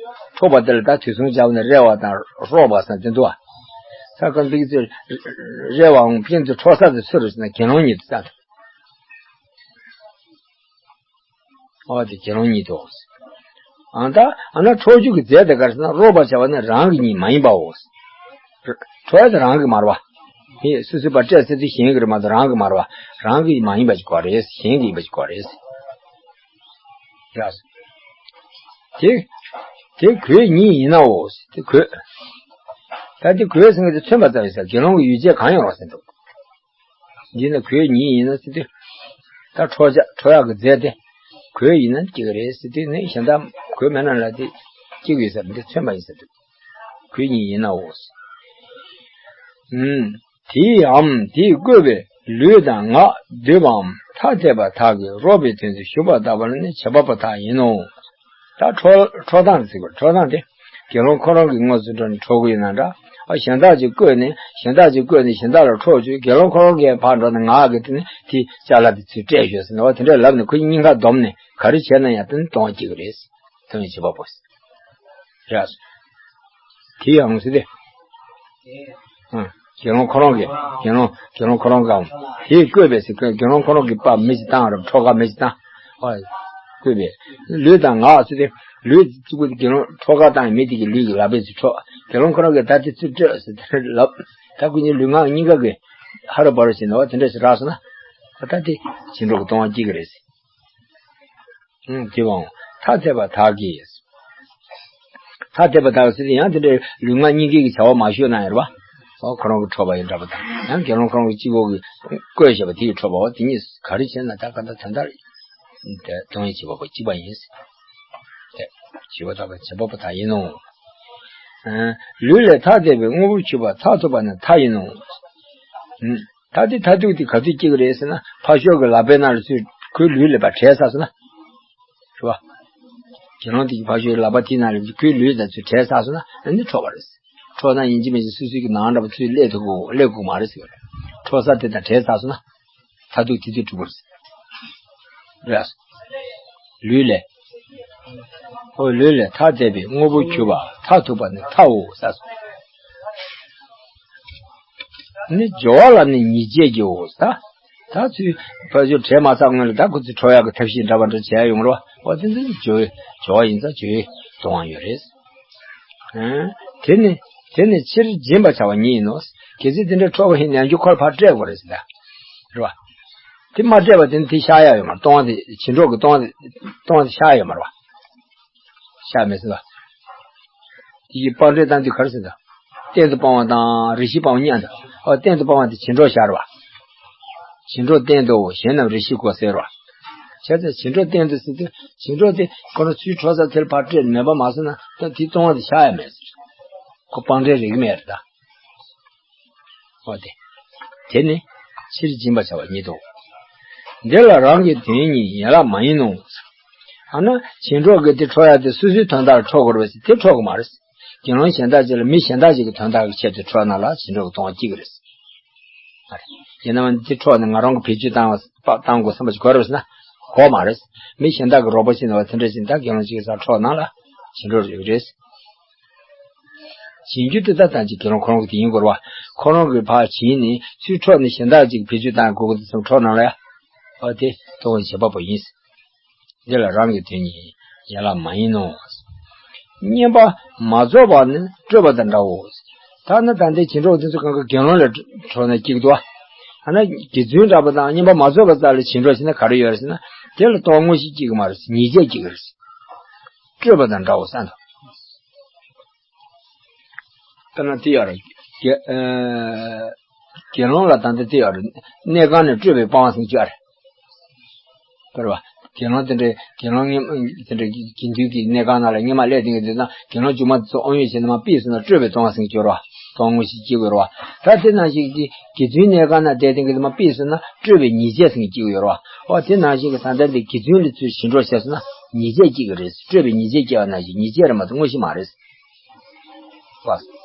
འཕྲོག་པ་དེ་ལ་ད་དུས་མཚུངས་བྱ་བ་ནི་རེ་བ་དང་རོགས་པ་ཟེར་འདི་འདུག་བ། ས་ཀ་འདི་ཚོས་རེ་བའང་ཕན་ཚུན་འཕྲོག་ས་དེ་ཚུར་ཟེར་ན་དགེ་སློང་ཉིད་དོ་ས། ཨོ་དེ་དགེ་སློང་ཉིད་དོ། ཨ་ད་ཨ་ན་འཕྲོག་རྒྱུ་གི་རྫས་དེ་ག་རེ་ཟེར་ན་རོགས་པ་བྱ་བ་ནི་རང་གི་ཉིད་མ་ཡིན་པའོ། འཕྲོག་ཡ་དེ་རང་གི་མ་རེད་བ། དེ་སོ་སོའི་བ་སྤྲད་ཟེར་དུས་གཞན་གྱི་རེད་མ་གཏོགས་རང་གི་མ་རེད་བ། རང་གི་མ་ཡིན་པ་ཞིག་གོ་རེད། གཞན་གྱི་ཡིན་པ་ཞིག་གོ་རེད། ཡ། དེ་དེ་གོས་ཉིད་ཡིན་ནའོ། དེ་གོས། ད་དེ་གོས་ཟེར་མཁན་དེ་མཚོན་པ་ཙམ་ཡིན་ས་དགེ་སློང་གི་ཡུལ་ཅན་གང་ཡོང་བ་ཟེར་འདུག་འདི་ནི་གོས་ཉིད་ཡིན་ན་ཟེར་དུས། ད་འཕྲོག་བྱ་འཕྲོག་ཡག་གི་རྫས་དེ། གོས་ཡིན་ན་སྐྱིད་གི་རེད་ཟེར་དུས་ནི་གཞན་དག་གོས་མེད་ན་ལ་དེ་སྐྱིད་གི་ཟེར་འདི་མཚོན་པ་ཡིན་ཟེར་དུས། གོས་ཉིད་ཡིན་ནའོ། ཨུམ། དེའམ་དེས་བསྐོས་པའི་ལུས་དང་ངག་འདུས་པའམ་ཐ་དད་པ་དག་གིས་རོགས་པའི་དོན་དུ་ཞུགས་པ་ལྟ་བུ་ལ་ནི་བྱེད་པ་པོ་དག་ཡིན་ནོ། ད་འཕྲོག་འཕྲོག་སྟངས་དེ་ཟེར་དགོས། འཕྲོག་སྟངས་དེ་དགེ་སློང་ཁོ་རང་གི་དངོས་སུ་འགྲོ་ནས་འཕྲོག་གི་ཡོད་ན་འདྲ། ཨ་གཞན་དག་ཅིག་བསྐོས་ནས་གཞན་དག་ཅིག་བསྐོས་ནས་གཞན་དག་ལ་འཕྲོག་བཅུག་དགེ་སློང་ཁོ་རང་གིས་ཕར་འགྲོ་ནས་ངག་གིས་དེ་ནས་དེ་ཅ་ལག་དེ་ཚུར་སྤྲད་ཞོག་ཟེར་ན་འོ་དེ་འདྲ་ལབ་ནས་ཁོ་གཉིས་ཀ་བསྡོམས་ནས་ག་རེ་བྱས་ན་ཡང་དེ་ནི་གཏོང་བ་སྐྱིད་གི་རེད། དོན་བྱེད་པ་པོ་རེད། དེ་ཡང་ཟེར་ཏེ། ཨ། དགེ་སློང་ཁོ་རང་གིས་དགེ་སློང་དགེ་སློང་ཁོ་རང་གམ། དེས་བསྐོས་པས་ཟེར་དགེ་སློང་ཁོ་རང་གིས་པ་མི་ཞིག་བཏང་རབས་འཕྲོག་ག་མི་ཞིག་བཏང་། ཨ། བསྐོས་པས། ལུས་དང་ངག་ཟེར་ཏེ། ལུས་གཙུག་པུ་དགེ་སློང་འཕྲོག་ག་བཏང་མི་དེ་གི་ལུས་ཀྱི་ལག་པས་ཚུར་འཕྲོག་དགེ་སློང་ཁོ་རང་གིས་ད་དེ་ཚུར་སྤྲོད་ཟེར་ཏེ་ལབ། ད་ཁོ་གཉིས་ལུས་ངག་གཉིས་ཀ་གིས་ཧ་ར་བ་ར་བྱས་ནས་འོ་དེ་འདྲ་ཞིག་རག་སོང་ན། ད་དེ་བྱིན་འགྲོ་གི་གཏོང་བ་སྐྱིད་གི་རེད་ཟེར། ཨུམ། དེ་བའང་ཐ་དད་པ་དག་གིས། ཐ་དད་པ་དག་ཟེར་ཏེ་ཡང་དེ་འདྲའི་ལུས་ངག་གཉིས་ཀའི་བྱ་བ་མ་ཤོད་ན་ཡོད་རེད་བ། ཨོ་ཁོ་རང་གིས་འཕྲོག་པ་ཡིན་འདྲ་པོ་དང་ཡང་དགེ་སློང་ཁོ་རང་གིས་གཅིག་པོ་གིས་བསྐོས་བཞག་པ་དེ་ཡིས་འཕྲོག་པ་འོ་དེ་གཉིས་ག་རེ་བྱས་ན་ད་ག་ད་ད་ལྟར་དེ་གཏོང་ཡིན་བྱེད་པ་པོ་གཅིག་པ་ཡིན། དེ་བྱེད་པ་དག་གི་བྱེད་པ་པོ་དག་ཡིན་ནོ། ཨ། ལུས་ལས་ཐ་དད་པའི་དངོས་པོར་གྱུར་པ་མཐར་ཐུག་པ་ནི་མཐའ་ཡིན་ནོ། ཨུམ། ད་དེ་མཐར་ཐུག་དེ་ག་དུས་སྐྱེ་གི་རེད་ཟེར་ན་ཕར་ཕྱོགས་ཀྱི་ལག་པའི་ནང་ལ་ཚུར་ཁོའི་ལུས་ལ་ཕར་བྲེགས་ཚར་སོང་ན། རེད་བ། དགེ་སློང་དེ་གིས་ཕར་ཕྱོགས་ཀྱི་ལག་པ་དེའི་ནང་ལ་ཁོའི་ལུས་དང་ཚུར་བྲེགས་ཚར་སོང་ན་ཨ་ནི་འཕྲོག་པ་རེད། འཕྲོག་ན་ཡིན་གཅིག་མིན་གཅིག་སོ་སོའི་གི་ནང་འདྲ་པོ་ཚུར་སླེབས་ཐུབ་དགོས་སླེབས་དགོས་མ་རེད་ཟེར་བ་རེད། འཕྲོག་ས་དེ་དང་བྲེགས་ཚར་སོང་ན། མཐར་ཐུག་དེ་དུས་གྲུབ་པ་རེད། རེད། ལུས་ལས། ཨོ་ལུས་ལས་ཐ་དད་པའི་དངོས་པོར་གྱུར་པ་མཐར་ཐུག་པ་ནི་མཐའོ་ས་སོ། ནི་སྦྱོར་བ་ལ་ནི་ཉེས་བྱས་ཀྱིའོ་ས། ད་ཚུར་ཕར་ཕྱོགས་བྲེགས་མ་ཚར་སྔོན་ལ་ད་ཁོ་ཚོས་འཕྲོག་ཡག་གི་ཐབས་ཤེས་འདྲ་པོ་འདྲ་བྱས་ཡོང་རོགས་ཨོ་དེ་ཚོ་སྦྱོར་སྦྱོར་བ་ཡིན་ཙང་སྦྱོར་བའི་གཏོང་བ་ཡོད་རེད། ཨ། དེ་ནི་དེ་ནི་ཕྱིར་སྦྱིན་པར་བྱ་བ་ཉིད་ཡིན་ནོ། གལ་སྲིད་དེ་འདྲའི་འཕྲོག་པ་ཡིན་ན་ཡང་རྒྱུ་ཁོ་ཕར་སྤྲད་དགོས་རེད་ཟེར་ད། རེད་བ། དེ་མ་སྤྲད་པ་དེ་ནི་དེ་བཤགས་ཡག་ཡོད་མ་རེད། གཏོང་བ་དེ་བྱིན་འགྲོ་གི་གཏོང་བ་དེ་གཏོང་བ་དེ་བཤགས་ཡོད་མ་རེད་བ། བཤགས་མེད་ཟེར་བ། དེ་ཡི་སྤང་འདྲེན་བཏང་དུས་ག་རེ་ཟེར་ད། གཏན་དུ་སྤང་བ་དང་རེ་ཞིག་སྤང་བ་གཉིས་འདུག་ཨོ་གཏན་དུ་སྤང་བ་དེ་བྱིན་འགྲོ་བཤགས་རེད་བ། བྱིན་འགྲོ་གཏན་དུའོ་གཞན་རྣམས་རེ་ཞིག་གོ་ཟེར་བ། བྱས་ཙང་བྱིང་འགྲོ་བསྟན་དུ་ཟེར་དུས་བྱིང་འགྲོ་དེ་ཁོ་རང་ཚུར་འཕྲོ་ས་དེར་ཕར་སྤྲད་མེད་པ་མ་སོང་ན་ད་དེ་ལྟུང་བ་དེ་བཞག་ཡ་མེད་ཟེར། ཁོ་སྤང་བྲལ་རིག་མེད་རེད་ད། འོ་དེ། དེ་ནི་ཕྱིར་འབྱིན་པར་བྱ་བ་ཉིད་དོ། འདི་ལ་རང་གི་དོན་གཉིས་ཡན་ལག་མ་ཡིན་ནོ། ཨ་ན་བྱིང་འགྲོ་གི་དེ་འཕྲོ་ཡ་དེ་སོ་སོའི་དོན་དག་འཕྲོ་དགོས་པས་དེ་འཕྲོ་གི་མ་རེད། དགེ་སློང་གཞན་དག་ཅིག་ལ་མི་གཞན་དག་ཅིག་གི་དོན་དག་གི་ཆེད་དུ་འཕྲོ་ན་ལ་བྱིང་འགྲོ་གི་ལྟུང་བ་སྐྱེ་གི་རེད། ཡིན་ནའང་འདི་འཕྲོ་ནས་ང་རང་གི་བེད་སྤྱོད་བཏང་བ་བཏང་དགོས་བསམ་པ་ཞིག་དགོས་རེད་ཟེར་ན་དགོས་མ་རེད། མི་གཞན་དག་གི་རོགས་པ་བྱེད་ན་བ་དེ་འདྲ་ཞིག་ད་དགེ་སློང་ཅིག་ས་འཕྲོ་ན་ལ་བྱིང་འགྲོ་ཡོད་རེད། བྱིང་རྒྱུ་དེ་ད་ད་ཅིག་དགེ་སློང་ཁོ་རང་གི་དེ་ཡིན་དགོས་རེད་བ། ཁོ་རང་གི་ཕར་བྱིང་ནས་ཚུར་འཕྲོ་ནས་གཞན་དག་ཅིག་བེད་སྤྱོད་བཏང་དགོས་ཀྱི་འདུག་བསམ་འཕྲོ་ན་ལ་ཡ། ཨ་དེ་ལྟུང་བའི་བྱེད་པ་པོ་ཡིན། འདི་ལ་རང་གི་དོན་གཉིས་ཡན་ལག་མ་ཡིན་ནོ། བསྙེན་པ་མ་རྫོགས་པ་ནི་སྤྲོས་པ་དང་འདྲའོ། ད་ནི་ད་ལྟའི་བྱིང་འགྲོ་འདི་ཚོ་གང་ག་དགེ་སློང་ལ་འཕྲོ་ན་སྐྱིད་འདུག་ཨ་ན་དགེ་བཙུན་འདྲ་པོ་དང་བསྙེན་པ་མ་རྫོགས་པ་ཙམ་ལ་བྱིང་འགྲོ་ཞིག་ན་ག་རེ་ཡོད་རེད་ཟེར་ན་དེ་ལ་ལྟུང་བ་དངོས་གཞི་སྐྱེ་གི་མ་རེད། ཉེས་བྱས་སྐྱེ་གི་རེད། སྤྲོས་པ་དང་འདྲའོ་བསམ་དང་། དཔེར་ན་དེ་ཡོད་རེད། དགེ་ཨ་དགེ་སློང་ལ་ད་ལྟ་དེ་ཡོད་རེད། གནས་ཁང་ནས་སྤྲོས་པའི་སྤང་བ་ཟེར་གྱི་ཡོད་རེད། དཔེར་བ། དགེ་སློང་དེ་འདྲའི་དགེ་སློང་སྔོན་དེ་འདྲའི་དགེ་འདུན་གྱི་གནས་ཁང་ནང་ལ་སྔོན་མ་སླེབས་དེ་འདྲ་དུས་ན་དགེ་སློང་མཇུག་མ་དེ་ཚོ་དབང་ཡོད་བྱས་ནས་མར་ཕུད་སོང་ན་སྤྲོས་པའི་ལྟུང་བ་ཟེར་གྱི་ཡོད་རེད་བ། ལྟུང་བ་དངོས་གཞི་སྐྱེ་དགོས་རེད་བ། ད་དེ་ནང་བཞིན་གྱི་དགེ་བཙུན་གནས་ཁང་ནང་བསྡད་དེ་འདྲ་མར་ཕུད་སོང་ན་སྤྲོས་པའི་ཉེས་བྱས་ཟེར་གྱི་སྐྱེ་དགོས་ཡོད་རེད་བ། འོ་དེ་ནང་བཞིན་གྱི་ད་ལྟ་འདི་དགེ་བཙུན་ལ་ཚུར་བྱིང་འགྲོ་བྱས་སོང་ན་ཉེས་བྱས་སྐྱེ་གི་རེད། སྤྲོས་པའི་ཉེས་བྱས་སྐྱེ་བ་ནང་བཞིན་ཉེས་བྱས་རེད་མ་གཏོགས་དངོས་གཞི་མ་རེད། བ།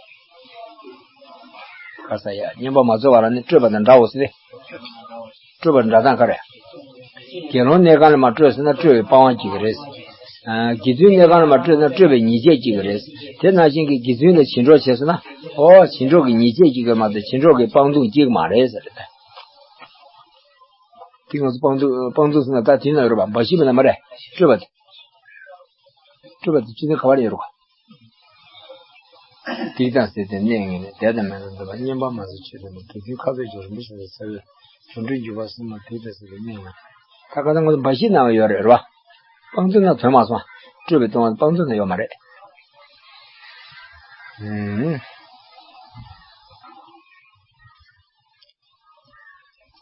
ག་ས་ཡ། བསྙེན་པ་མ་རྫོགས་པ་ལ་ནི་སྤྲོས་པ་དང་འདྲའོ་ཟེར་ཏེ། སྤྲོས་པ་འདྲ་སྟངས་ག་རེ། དགེ་སློང་གནས་ཁང་ལ་མ་སྤྲོས་ཟེར་ན་སྤྲོས་པའི་སྤང་བ་སྐྱེ་གི་རེད། ཨ་དགེ་བཙུན་གནས་ཁང་ལ་མ་སྤྲོས་ན་སྤྲོས་པའི་ཉེས་བྱས་སྐྱེ་གི་རེད། དེ་ནང་བཞིན་གྱི་དགེ་བཙུན་ལ་བྱིང་འགྲོ་བྱས་སོང་ན། ཨོ་བྱིང་འགྲོ་གི་ཉེས་བྱས་སྐྱེ་གི་མ་གཏོགས་བྱིང་འགྲོ་གི་སྤང་ལྟུང་སྐྱེ་གི་མ་རེད་ཟེར་རེད། དེ་ང་ཚོ་སྤང་ལྟུང་སྤང་ལྟུང་ཟེར་ན་ད་དེ་ན་ཡོད་རེད་པ། འབའ་ཞིག་མིན་ན་མ་རེད། སྤྲོས་པ་དེ། སྤྲོས་པ་དེ་སྤྱི་མཐུན་ག་བར་ཡོད་རེད་པ། སྡིག་དང་ཟེར་ཏེ་གནས་ངན་ལས་འདས་དང་མེད་དུ་འདོད་པ། བསྙེན་པ་མ་ཟད་ཆོས་དང་ནི། དུས་མཐུན་ཁ་ཚོད་ཀྱང་རིན་པོ་ཆེ་དང་ས་བོན། འགྲོ་དྲུག་འཇུག་པ་གསུམ་མ་དུས་དང་ཟད་པའི་གནས་ངན། ད་ག་ད་ང་ཚོ་འབའ་ཞིག་ནང་ཡོད་རེད་རེད་བ། སྤང་ལྟུང་ན་དོན་མ་སོང་། སྤྲོས་པའི་ལྟུང་བ་སྤང་ལྟུང་ན་ཡོད་མ་རེད། ཨུམ།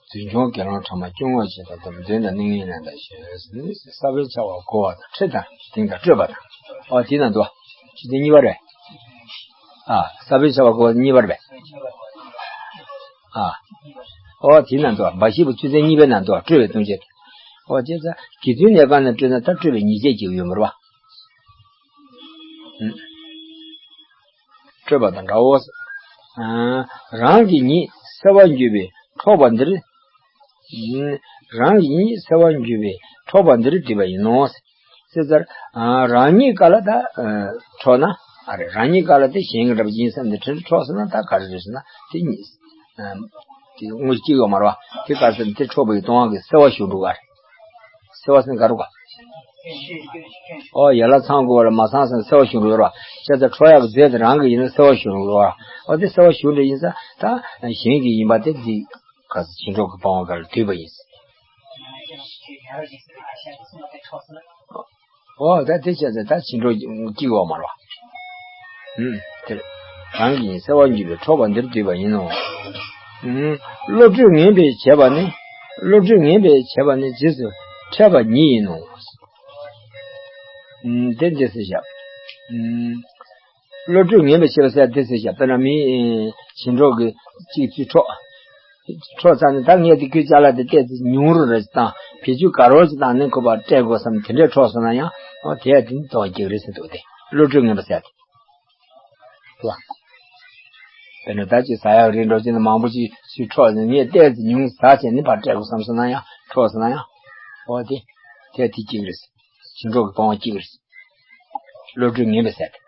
རྫུན་སྐྱོང་དགེ་སློང་ཕྲ་མ་སྐྱོ་ངོ་བྱེད་དང་དམ་དོན་དང་གནས་ངན་ལེན་དང་ཞེས་ས་བོན་ཆགས་པ་གོ་བ་དང་ཁྲེལ་དང་དེང་དང་སྤྲོས་པ་དང་། ཨོ་དེ་ན་འདུག་བ། ཆུ་ཚན་གཉིས་པ་རེད། ཨ་ས་བོན་ཆགས་པ་གོ་བ་གཉིས་པ་རེད་པས། ཨ་ཨོ་དེ་ན་འདུག་བ། འབའ་ཞིག་པོ་ཆུ་ཚན་གཉིས་པའི་ནང་འདུག་བ། སྤྲོས་པའི་ལྟུང་བྱེད། ཨོ་བྱས་ཙང་དགེ་བཙུན་གནས་ཁང་ནས་སྤྲོས་ན་ད་སྤྲོས་པའི་ཉེས་བྱས་ཀྱི་ཡོད་མ་རེད་བ། སྤྲོས་པ་དང་འདྲའོ། རང་གི་ཉིད་གསལ་བར་འགྱུར་བའི་འཕྲོག་པ་འདིར། རང་གི་ཉིད་གསལ་བར་འགྱུར་བའི་འཕྲོག་པ་འདིར་བྲིས་པ་ཡིན་ནོ། ཅེས་ཟེར། རང་ཉིད་ག་ལ་ད་འཕྲོག་ན། ཨ་རེ་རང་ཉིད་ག་ལ་དེ་གཞན་གྱི་འདྲ་པོ་ཡིན་བསམ་ནས་དྲན་འཕྲོག་སོང་ན་ད་ག་རེ་རེད་ཟེར་ན་དེ་ཉིད། དེ་དངོས་གཅིག་ཡོད་མ་རེད་བ། དེ་ག་ཟེར་ན་དེ་འཕྲོག་པའི་ལྟུང་བ་གི་སེལ་བ་ཞུགས་འགྲོ་ག་རེད། སེལ་བ་ཟེར་ན་ག་རེ་ག་ཨོ་ཡན་ལག་ཚང་དགོས་པ་ལ་མ་ཚང་ཟེར་ན་སེལ་བ་ཞུགས་འགྲོ་ར། བྱས་ཙང་འཕྲོག་ཡག་གི་རྫས་དེ་རང་གི་ཡིན་ན་སེལ་བ་ཞུགས་འགྲོ་ར། ཨོ་དེ་སེལ་བ་ཞུགས་འགྲོ་ཡིན་ཙང་ད་གཞན་གྱི་ཡིན་པ་དེ་འདི་ག་ས་བྱིང་འགྲོ་གི་སྤང་བ་ག་ལ་འདུས་པ་ཡིན། ཨོ་ད་དེ་བྱས་ཙང་ད་བྱིང་འགྲོ་སྐྱིད་པ་མ་རེད་བ། ཨུམ། དེར་རང་གི་ཡིན་སེལ་བ་འགྱུར་བའི་འཕྲོག་པ་འདིར་འདུས་པ་ཡིན་ནོ། ཨུམ། བློ་གྲོས་ངན་པས་བྱས་པ་ནི། བློ་གྲོས་ངན་པས་བྱས་པ་ནི་རྗེས་སུ་འཕྲད་པ་ཉིད་ཡིན་ནོ། ཨུམ། དེ་འདི་སེ་བཞག་ཨུམ། བློ་གྲོས་ངན་པས་བྱས་པ་ཟེར་འདི་སེ་བཞག་དཔེར་ན་མི་བྱིང་འགྲོ་གི་གཅིག་ཚུར་འཕྲོག་འཕྲོག་ཚར་ནས་ད་ངས་དེ་ཁོའི་ཅ་ལག་དེ་བལྟས་ཚེ་ཉུང་རུ་རེ་ཞིག་བཏང་། བེད་སྤྱོད་དགའ་རོགས་ཤིག་བཏང་ནས་ཁོ་པར་སྤྲད་དགོས་བསམ་དེ་འདྲས་འཕྲོག་སོང་ན་ཡང་ཨོ་དེ་ཡང་དེ་ནི་དོན་སྐྱེ་གི་རེད་ཟེར་འདུག་སྟེ། བློ་གྲོས་ངན་པ་ཟེར་ཏེ། ལ། དཔེར་ན་ད་ཅིག་ཟ་ཡག་རིགས་འདྲ་ཅིག་ནི་མང་པོ་ཅིག་ཅིག་འཕྲོག་ནས་ངས་བལྟས་ཚེ་ཉུང་ཟ་བྱས་ནས་ཕར་སྤྲད་དགོས་བསམ་སོང་ན་ཡང་འཕྲོག་སོང་ན་ཡང་ཨོ་དེ་དེ་ཡང་དེ་སྐྱེ་གི་རེད། བྱིང་འགྲོ་གི་སྤང་བ་སྐྱེ་གི་རེད། བློ་གྲོས་ངན་པས་ཟེར་ཏེ།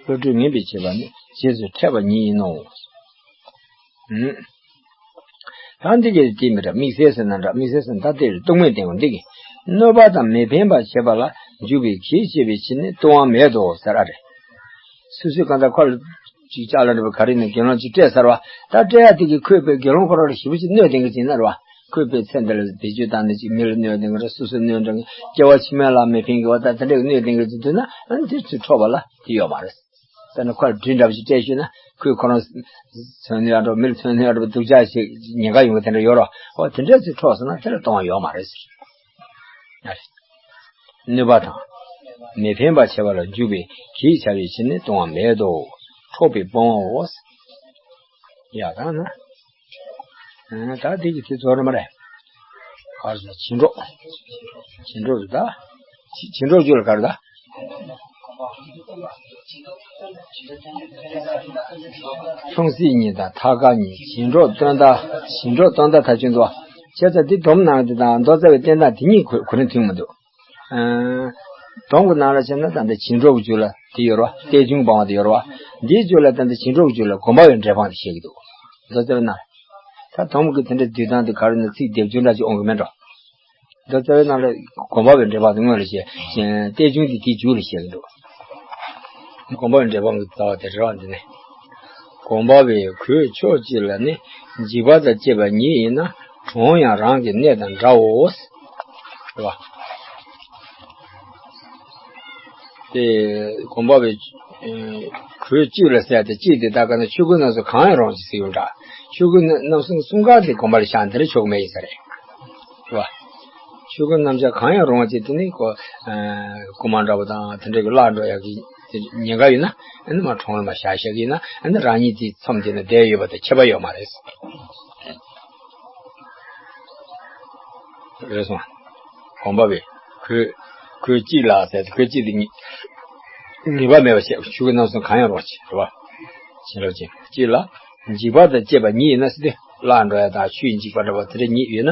བློ་གྲོས་ངན་པས་བྱས་པ་ནི་རྗེས་སུ་འཕྲད་པ་ཉིད་ཡིན་ནོ། ཨུམ། ད་འདི་གས་དེ་མི་འདྲ། དམིགས་བསལ་ཟེར་ན་འདྲ། དམིགས་བསལ་ཟེར་ན་ད་དེ་རེད། སྟོང་མེད་བསྟན་དགོས་འདི་གས། གནོད་པ་དང་མི་ཕན་པ་བྱེད་པ་ལ་འཇུག་པའི་གེགས་བྱེད་པའི་ཕྱིར་ནི་ལྟུང་བ་མེད་དོ་ཟེར་ཨ་རེད། སོ་སོའི་གང་ལྟར་ཁོ་ལ་ཅིག་ལྕགས་ལ་འདྲ་པོ་ག་རེ་ནས་དགེ་སློང་ཅིག་སྤྲད་ཚར་བ། ད་སྤྲད་ཡ་དེ་གས་ཁོས་དཔེ་དགེ་སློང་ཁོ་རང་ལ་ཞེ་པོ་ཅིག་གནོད་བསྟན་གི་ཅིག་ན་རེད་བ། ཁོས་དཔེ་ཚེ་འདི་ལ་བེད་སྤྱོད་བཏང་ནས་ཅིག་མི་ལ་གནོད་བསྟན་གི་རེད། སོ་སོ་གནོད་འདྲ་གི། སྐྱེ་བ་ཕྱི་མ་ལ་མི་ཕན་གི་བ། ད་དེ་འདྲའི་གནོད་བསྟན་གི་ཅིག་འདུག་ན་ཨ་ནི་དེ་ཚུར་འཕྲོག་པ་ལ་དེ་ཡོད་མ་རེད། དཔེར་ན་ཁོ་ལ་སྦྲུལ་འདྲ་པོ་ཞིག་སྤྲད་ཤོད་ན་ཁོས་ཁོ་རང་མཚོན་ནུས་ཡག་འདྲ་པོ། མི་ལ་མཚོན་ནུས་ཡག་འདྲ་པོ་སྡུག་ཅག་ཞིག་ཉེན་ཁ་ཡོང་གི་དེ་འདྲ་ཡོད་རོ། འོ་དེ་འདྲ་ཚུར་འཕྲོག་སོང་ན་དེ་ལ་ལྟུང་བ་ཡོད་མ་རེད་ཟེར། ནུས་པ་དང་། མི་ཕན་པར་བྱེད་པ་ལ་འཇུག་པའི་གེགས་བྱ་བའི་ཕྱིར་ནི་ལྟུང་བ་མེད་དོ། འཕྲོག་པའི་སྤོང་བའོ། ཡ་ད་ན། ད་འདི་གི་དེ་ཚོ་རེད་མ་རེད། ག་རེ་ཟེར་བྱིན་འཕྲོག་བྱིན་འཕྲོག་རེད་ད། བྱིན་འཕྲོག་རྒྱུ་ལ་ག་རེ་ད། མཚུངས་གསལ་གཉིས་དང་ཐད་ཀར་གཉིས། བྱིན་འཕྲོག་སྟོན་ཟླ། བྱིན་འཕྲོག་སྟོན་ཟླ་ཐ་ཆུང་དུ། བྱས་ཙང་འདི་སྡོམ་ནང་དེ་དང་མདོ་རྩ་བའི་བསྟན་སྟངས་དེ་གཉིས་གོ་གོ་རིམ་མཐུན་མི་འདུག་ཨ། སྡོམ་གྱི་ནང་ལ་བྱས་ན་ད་ལྟ་བྱིན་འཕྲོག་གི་རྒྱུ་ལ་དེ་ཡོད་རེད་བ། གཏེར་གཞུང་སྤང་བ་དེ་ཡོད་རེད་བ། འདིའི་རྒྱུ་ལ་ད་ལྟ་བྱིན་འཕྲོག་གི་རྒྱུ་ལ་གོམས་པ་བའི་འབྲས་སྤངས་དེ་བཤད་ཀྱི་འདུག་མདོ་རྩ་བའི་ནང་ལ། ད་སྡོམ་གྱི་དེ་འདྲ་བསྡུས་སྟངས་དེ་ག་རེ་ན་ཚིག་སྡེབ་སྦྱོར་འདྲ་ཅིག་འོང་གི་མེད་འགྲོ། མདོ་རྩ་བའི་ནང་ལ་གོམས་པ་བའི་འབྲས་སྤངས་དེ་སྔོན་ལ་བཤད། གཏེར་གཞུང་དེ་དེའི་མཇུག་ལ་བཤད་ཀྱི་འདུག་གོམས་པ་བའི་འབྲས་སྤངས་ཀྱི་རྩ་བ་དེ་རེད་བ་འདི་ནི། གོམས་པ་བའི་གོས་ཕྱོགས་གཅིག་ལ་ནི། འཇིགས་པ་དང་བཅས་པ་ཉིད་ཡིན་ན། གྲོང་ཡང་རང་གི་གནས་དང་འདྲའོ། རེད་བ། དེ་གོམས་པ་བའི་ཨེ་གོས་གཅིག་ལ་ཟེར་ཏེ་གཅིག་དེ་ད་ག་ན་ཆོས་གོས་རྣམ་གསུམ་གང་ཡང་རུང་ཞེས་ཟེར་ཡོང་འདྲ། ཆོས་གོས་རྣམ་གསུམ་གསུམ་ཀ་དེ་གོམས་པ་ལ་བཞག་འདི་རེད་ཆོག་གི་མེད་ཡིན་ས་རེད། རེད་བ། ཆོས་གོས་རྣམ་གཞག་གང་ཡང་རུང་བ་ཅིག་དེ་ནི་ཁོ། ཨ། རྐུན་མ་འདྲ་པོ་དང་དེ་འདྲ་གི་བརླག་འགྲོ་ཡག་གི་ཉེན་ཁ་ཡོད་ན། ཨ་ནི་མར་གྲོང་ལ་མར་བཞག་བཞག་གི་ཡིན་ན། ཨ་ནི་རང་ཉིད་དེའི་མཚམས་དེ་ན་བསྡད་ཡོད་པ་དང་ཁྱད་པར་ཡོད་མ་རེད། རེད་སོང་། གོམས་པ་བའི་གོས། གོས་གཅིག་ལ་ཟེར་ཏེ་གོས་གཅིག་དེ་ཉེས། ཉེས་པ་མེད་པ་བྱས། ཆོས་གོས་རྣམ་གསུམ་གང་ཡང་རུང་བ་ཅིག་རེད་བ། བྱིན་རླབས་ཅན་གཅིག་ལ། འཇིགས་པ་དང་བཅས་པ་ཉིད་ཡིན་ན་ཟེར་ཏེ། བརླག་འགྲོ་ཡ་དང་ཆུས་འཇིག་པ་འདྲ་བ་དེ་འདྲ་ཉིད་ཡོད་ན།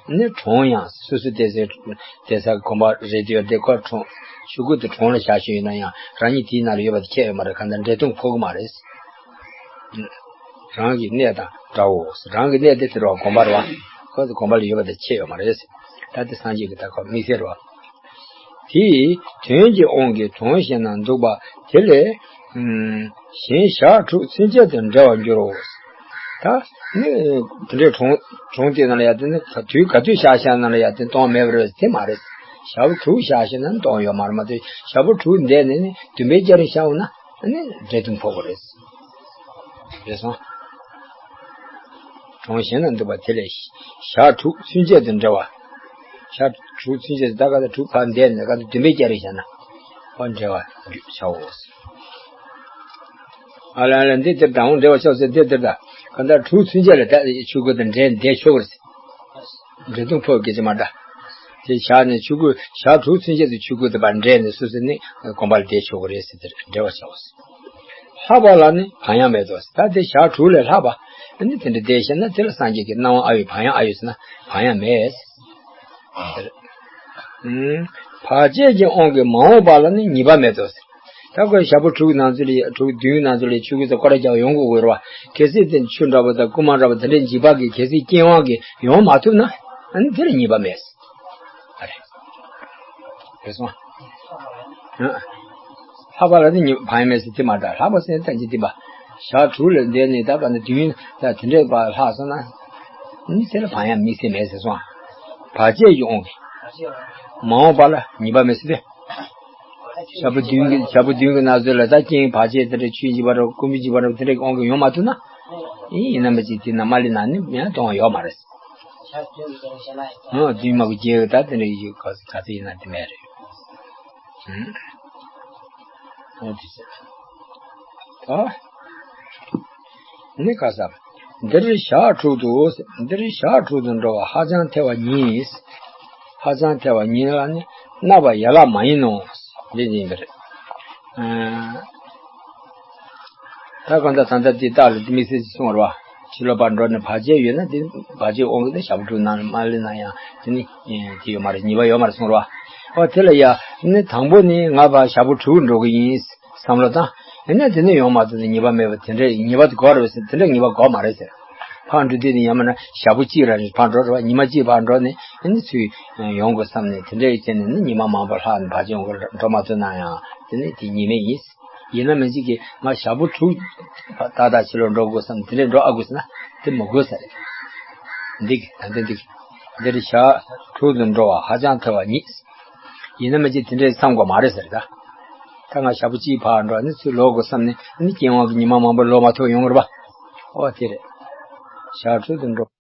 ནི་གྲོང་ཡང་སོ་སོ་བསྡད་སའི་བསྡད་ས་གོམས་པ་རེད་དེ་ཡོད་དེ་ཁོ་གྲོང་ཆོས་གོས་དེ་གྲོང་ལ་བཞག་བཞིན་ཡོད་ན་ཡང་རང་ཉིད་དེའི་ནང་ལ་ཡོད་པ་དེ་ཁྱད་ཡོད་མ་རེད། གང་ལྟར་འདྲེ་གདོན་ཕོག་གི་མ་རེད། རང་གི་གནས་དང་འདྲའོ། རང་གི་གནས་དེ་དེ་རུ་གོམས་པ་རེད་བ། ཁོ་དེ་གོམས་པ་ལ་ཡོད་པ་དེ་ཁྱད་ཡོད་མ་རེད། ད་དེ་སངས་རྒྱས་ཀྱི་ད་ཁོ་དམིགས་བསལ་རེད་བ། དེའི་དོན་གྱི་དབང་གིས་གྲོང་གཞན་ན་འདུག་པ་དེ་ལས། ཨུམ། གཞན་ཞག་དྲུག་ཚུན་ཆད་དུ་འབྲལ་བར་འགྱུར་རོ། ད་ནི་དེ་འདྲའི་གྲོང་གྲོང་དེ་ནང་ལ་ཡ་དེ་ནི་དུས་ག་དུས་བཞག་བཞག་ནང་ལ་ཡ་དེ་གཏོང་མེད་པ་རེད་དེ་མ་རེད། ཞག་པོ་དྲུག་བཞག་བཞག་ན་གཏོང་ཡོད་མ་རེད། མ་གཏོགས་ཞག་པོ་དྲུག་འདས་ནས་ནི་བདུན་པའི་སྐྱ་རེངས་ཤར་འོང་ན་ནི་འདྲེ་གདོན་ཕོག་པ་རེད། རེད་སོང་། གྲོང་གཞན་ན་འདུག་པ་དེ་ལས་ཞག་དྲུག་ཚུན་ཆད་དུ་འབྲལ་བ། ཞག་དྲུག་ཚུན་ཆད་དུ་ད་ག་ད་དྲུག་ཕར་འདས་ནས་ག་ད་བདུན་པའི་སྐྱ་རེངས་ཤར་ན། ཨོ་འབྲལ་བར་འགྱུར་བྱའོ། ཨ་ལ་ལ་འདི་དེར་དང་འབྲལ་བར་བྱའོ་ཟེར་དེ་དེར་དང་ག་ད་དྲུག་ཚུན་ཆད་ལ་ད་ཆོས་གོས་དང་འབྲལ་འདས་ཆོག་གི་རེད། འདྲེ་གདོན་ཕོག་སྐད་ཆ་མ་འདྲ། དེ་བཞག་ནས་ཆོས་གོས་ཞག་དྲུག་ཚུན་ཆད་དུ་ཆོས་གོས་དེ་ཕར་འབྲལ་ནས་སོ་སོ་ནི་གོམས་པ་ལ་བསྡད་ཆོག་གི་རེད་ཟེར་དེར་འབྲལ་བར་བྱའོ། ལྷག་པ་ལ་ནི་བག་ཡངས་མེད་དོ། ད་དེ་ཞག་དྲུག་ལས་ལྷག་པ་ནི་དེ་འདྲ་བསྡད་ཤེ་ན་དེ་ལ་སངས་རྒྱས་ཀྱི་གནང་བ་ཨ་ཡོད་བག་ཡངས་ཨ་ཡོད་ཟེར་ན་བག་ཡངས་མེད། ཨུམ། བར་ཆད་ཀྱི་དབང་གིས་མ་འོངས་པ་ལ་ནི་ཉེས་པ་མེད་དོ། ད་ཁོས་ཞག་པོ་དྲུག་ནང་ཚུད་ལ་དྲུག་བདུན་ནང་ཚུད་ལ་ཆོས་གོས་དང་སྐོར་ར་རྒྱག་ཡོང་དགོས་དགོས་རེད་བ། གལ་སྲིད་དེ་ཆུ་འདྲ་པོ་དང་རྐུན་མ་འདྲ་པོ་དེ་འདྲའི་འཇིགས་པ་གི་གལ་སྲིད་རྐྱེན་དབང་གིས་ཡོང་མ་ཐུབ་ན་ཨ་ནི་དེ་ལ་ཉེས་པ་མེད། ཨ་རེ། རེད་སོང་། ལྷག་པ་ལ་ནི་ཉེས་བག་ཡངས་མེད་ཟེར་དེ་མ་འདྲ། ལྷག་པ་ཟེར་ན་ད་ཅི་སྟེ་པ། ཞག་དྲུག་ལས་འདས་ནས་ད་ག་ནས་དུས་ཡུན་ད་དེ་འདྲའི་བར་ལྷག་སོང་ན། ནི་དེ་ལ་བག་ཡངས་དམིགས་བསལ་མེད་ཟེར་སོང་། བར་ཆད་ཀྱི་དབང་གིས། མ་འོངས་པ་ལ་ཉེས་པ་མེད་ཟེར་ཏེ། ཞག་པོ་བདུན་གྱི་ཞག་པོ་བདུན་གྱི་ནང་ཚུད་ལ་ད་རྐྱེན་བར་ཆད་དེ་འདྲ་ཆུས་འཇིགས་པ་འདྲ་རྐུན་པོས་འཇིགས་པ་འདྲ་དེ་འདྲའི་དབང་གིས་ཡོང་མ་ཐུབ་ན། ཨེ་ཡིན་ན་མི་གཅིག་དེ་ན་མ་ལི་ན་ནི་ཡང་གཏོང་བ་ཡོད་མ་རེད། ཨ་བདུན་མ་གི་རྗེས་ད་དེ་འདྲ་ཡོད་ག་ཚོད་ཡིན་ན་དེ་མེད་རེད། ཨོ་དེ་ཟེར། ཨ། ནི་ཁ་ས། འདིར་ཞག་དྲུག་ཏུ། འདིར་ཞག་དྲུག་ཏུ་འགྲོ་བ་ཧ་ཅང་ཐལ་བ་ཉིད། ཧ་ཅང་ཐལ་བ་ཉིད་ལ་ནི་རྣ་བ་ཡན་ལག་མ་ཡིན་ནོ། འདི་ཡིན་པ་རེད། ཨ། ད་གང་ལྟར་ད་ལྟ་འདི་རྟགས་ལ་དམིགས་བསལ་གྱིས་གསུངས་པ་རེད་བ། ཕྱི་ལོགས་པར་འགྲོ་ནས་བར་ཆད་ཡོད་ན་དེ་བར་ཆད་དབང་གིས་དེ་ཞག་པོ་དྲུག་ནང་ལ་མ་སླེབས་ན་ཡང་དེ་ནི་དེ་ཡོད་མ་རེད། ཉེས་པ་ཡོད་མ་རེད་གསུངས་རེད་བ། ཨོ་དེ་ལ་ཡ་ནི་དང་པོ་ནི་ང་ཕར་ཞག་པོ་དྲུག་འགྲོ་གི་ཡིན་བསམ་བློ་བཏང་། ཡིན་ན་དེ་ནི་ཡོང་མ་ཐུབ་ནས་ཉེས་པ་མེད་པ་དེ་འདྲ་ཉེས་པ་དེ་དགོས་རེད་ཟེར་དེ་འདྲ་ཉེས་པ་དགོས་མ་རེད་ཟེར། ཕར་འགྲོ་དུས་ནི་ཡང་མིན་ན་ཞག་པོ་གཅིག་རང་ཕར་འགྲོ་རེད་བ། ཉི་མ་གཅིག་ཕར་འགྲོ་ནས་ཨ་ནི་ཚུར་ཡོང་དགོས་བསམ་ནས་དེ་འདྲ་ཡི་ཚེ་ནས་ནི་ཉི་མ་མང་པོ་ལྷག་ནས་ཕར་ཕྱིན་འགྲོ་མ་ཐུབ་ན་ཡང་དེ་ནི་དེ་ཉེས་མེད་ཡིན། ཡིན་ན་མི་གཅིག་གིས་ང་ཞག་པོ་དྲུག་ཏག་ཏག་ཕྱི་ལོགས་འགྲོ་དགོས་བསམ་དེ་འདྲས་འགྲོ་ཨ་དགོས་ཟེར་ན་དེ་མི་དགོས་ཟེར། འདི་གི་ད་ལྟ་འདི་གི་འདིར་ཞག་དྲུག་ཏུ་འགྲོ་བ་ཧ་ཅང་ཐལ་བ་ཉིད། ཡིན་ན་མི་གཅིག་དེ་འདྲས་བསམ་དགོས་མ་རེད་ཟེར་ད། ད་ང་ཞག་པོ་གཅིག་ཕར་འགྲོ་ནི་ཚུར་ལོག་དགོས་བསམ་ནས་ནི་རྐྱེན་དབང་གིས་ཉི་མ་མང་པོ་ལོག་མ་ཐུབ་ཡོང་གི་རེད་པ། ཨོ་དེ་རེད། ཞག་དྲུག་ཏུ་འགྲོ།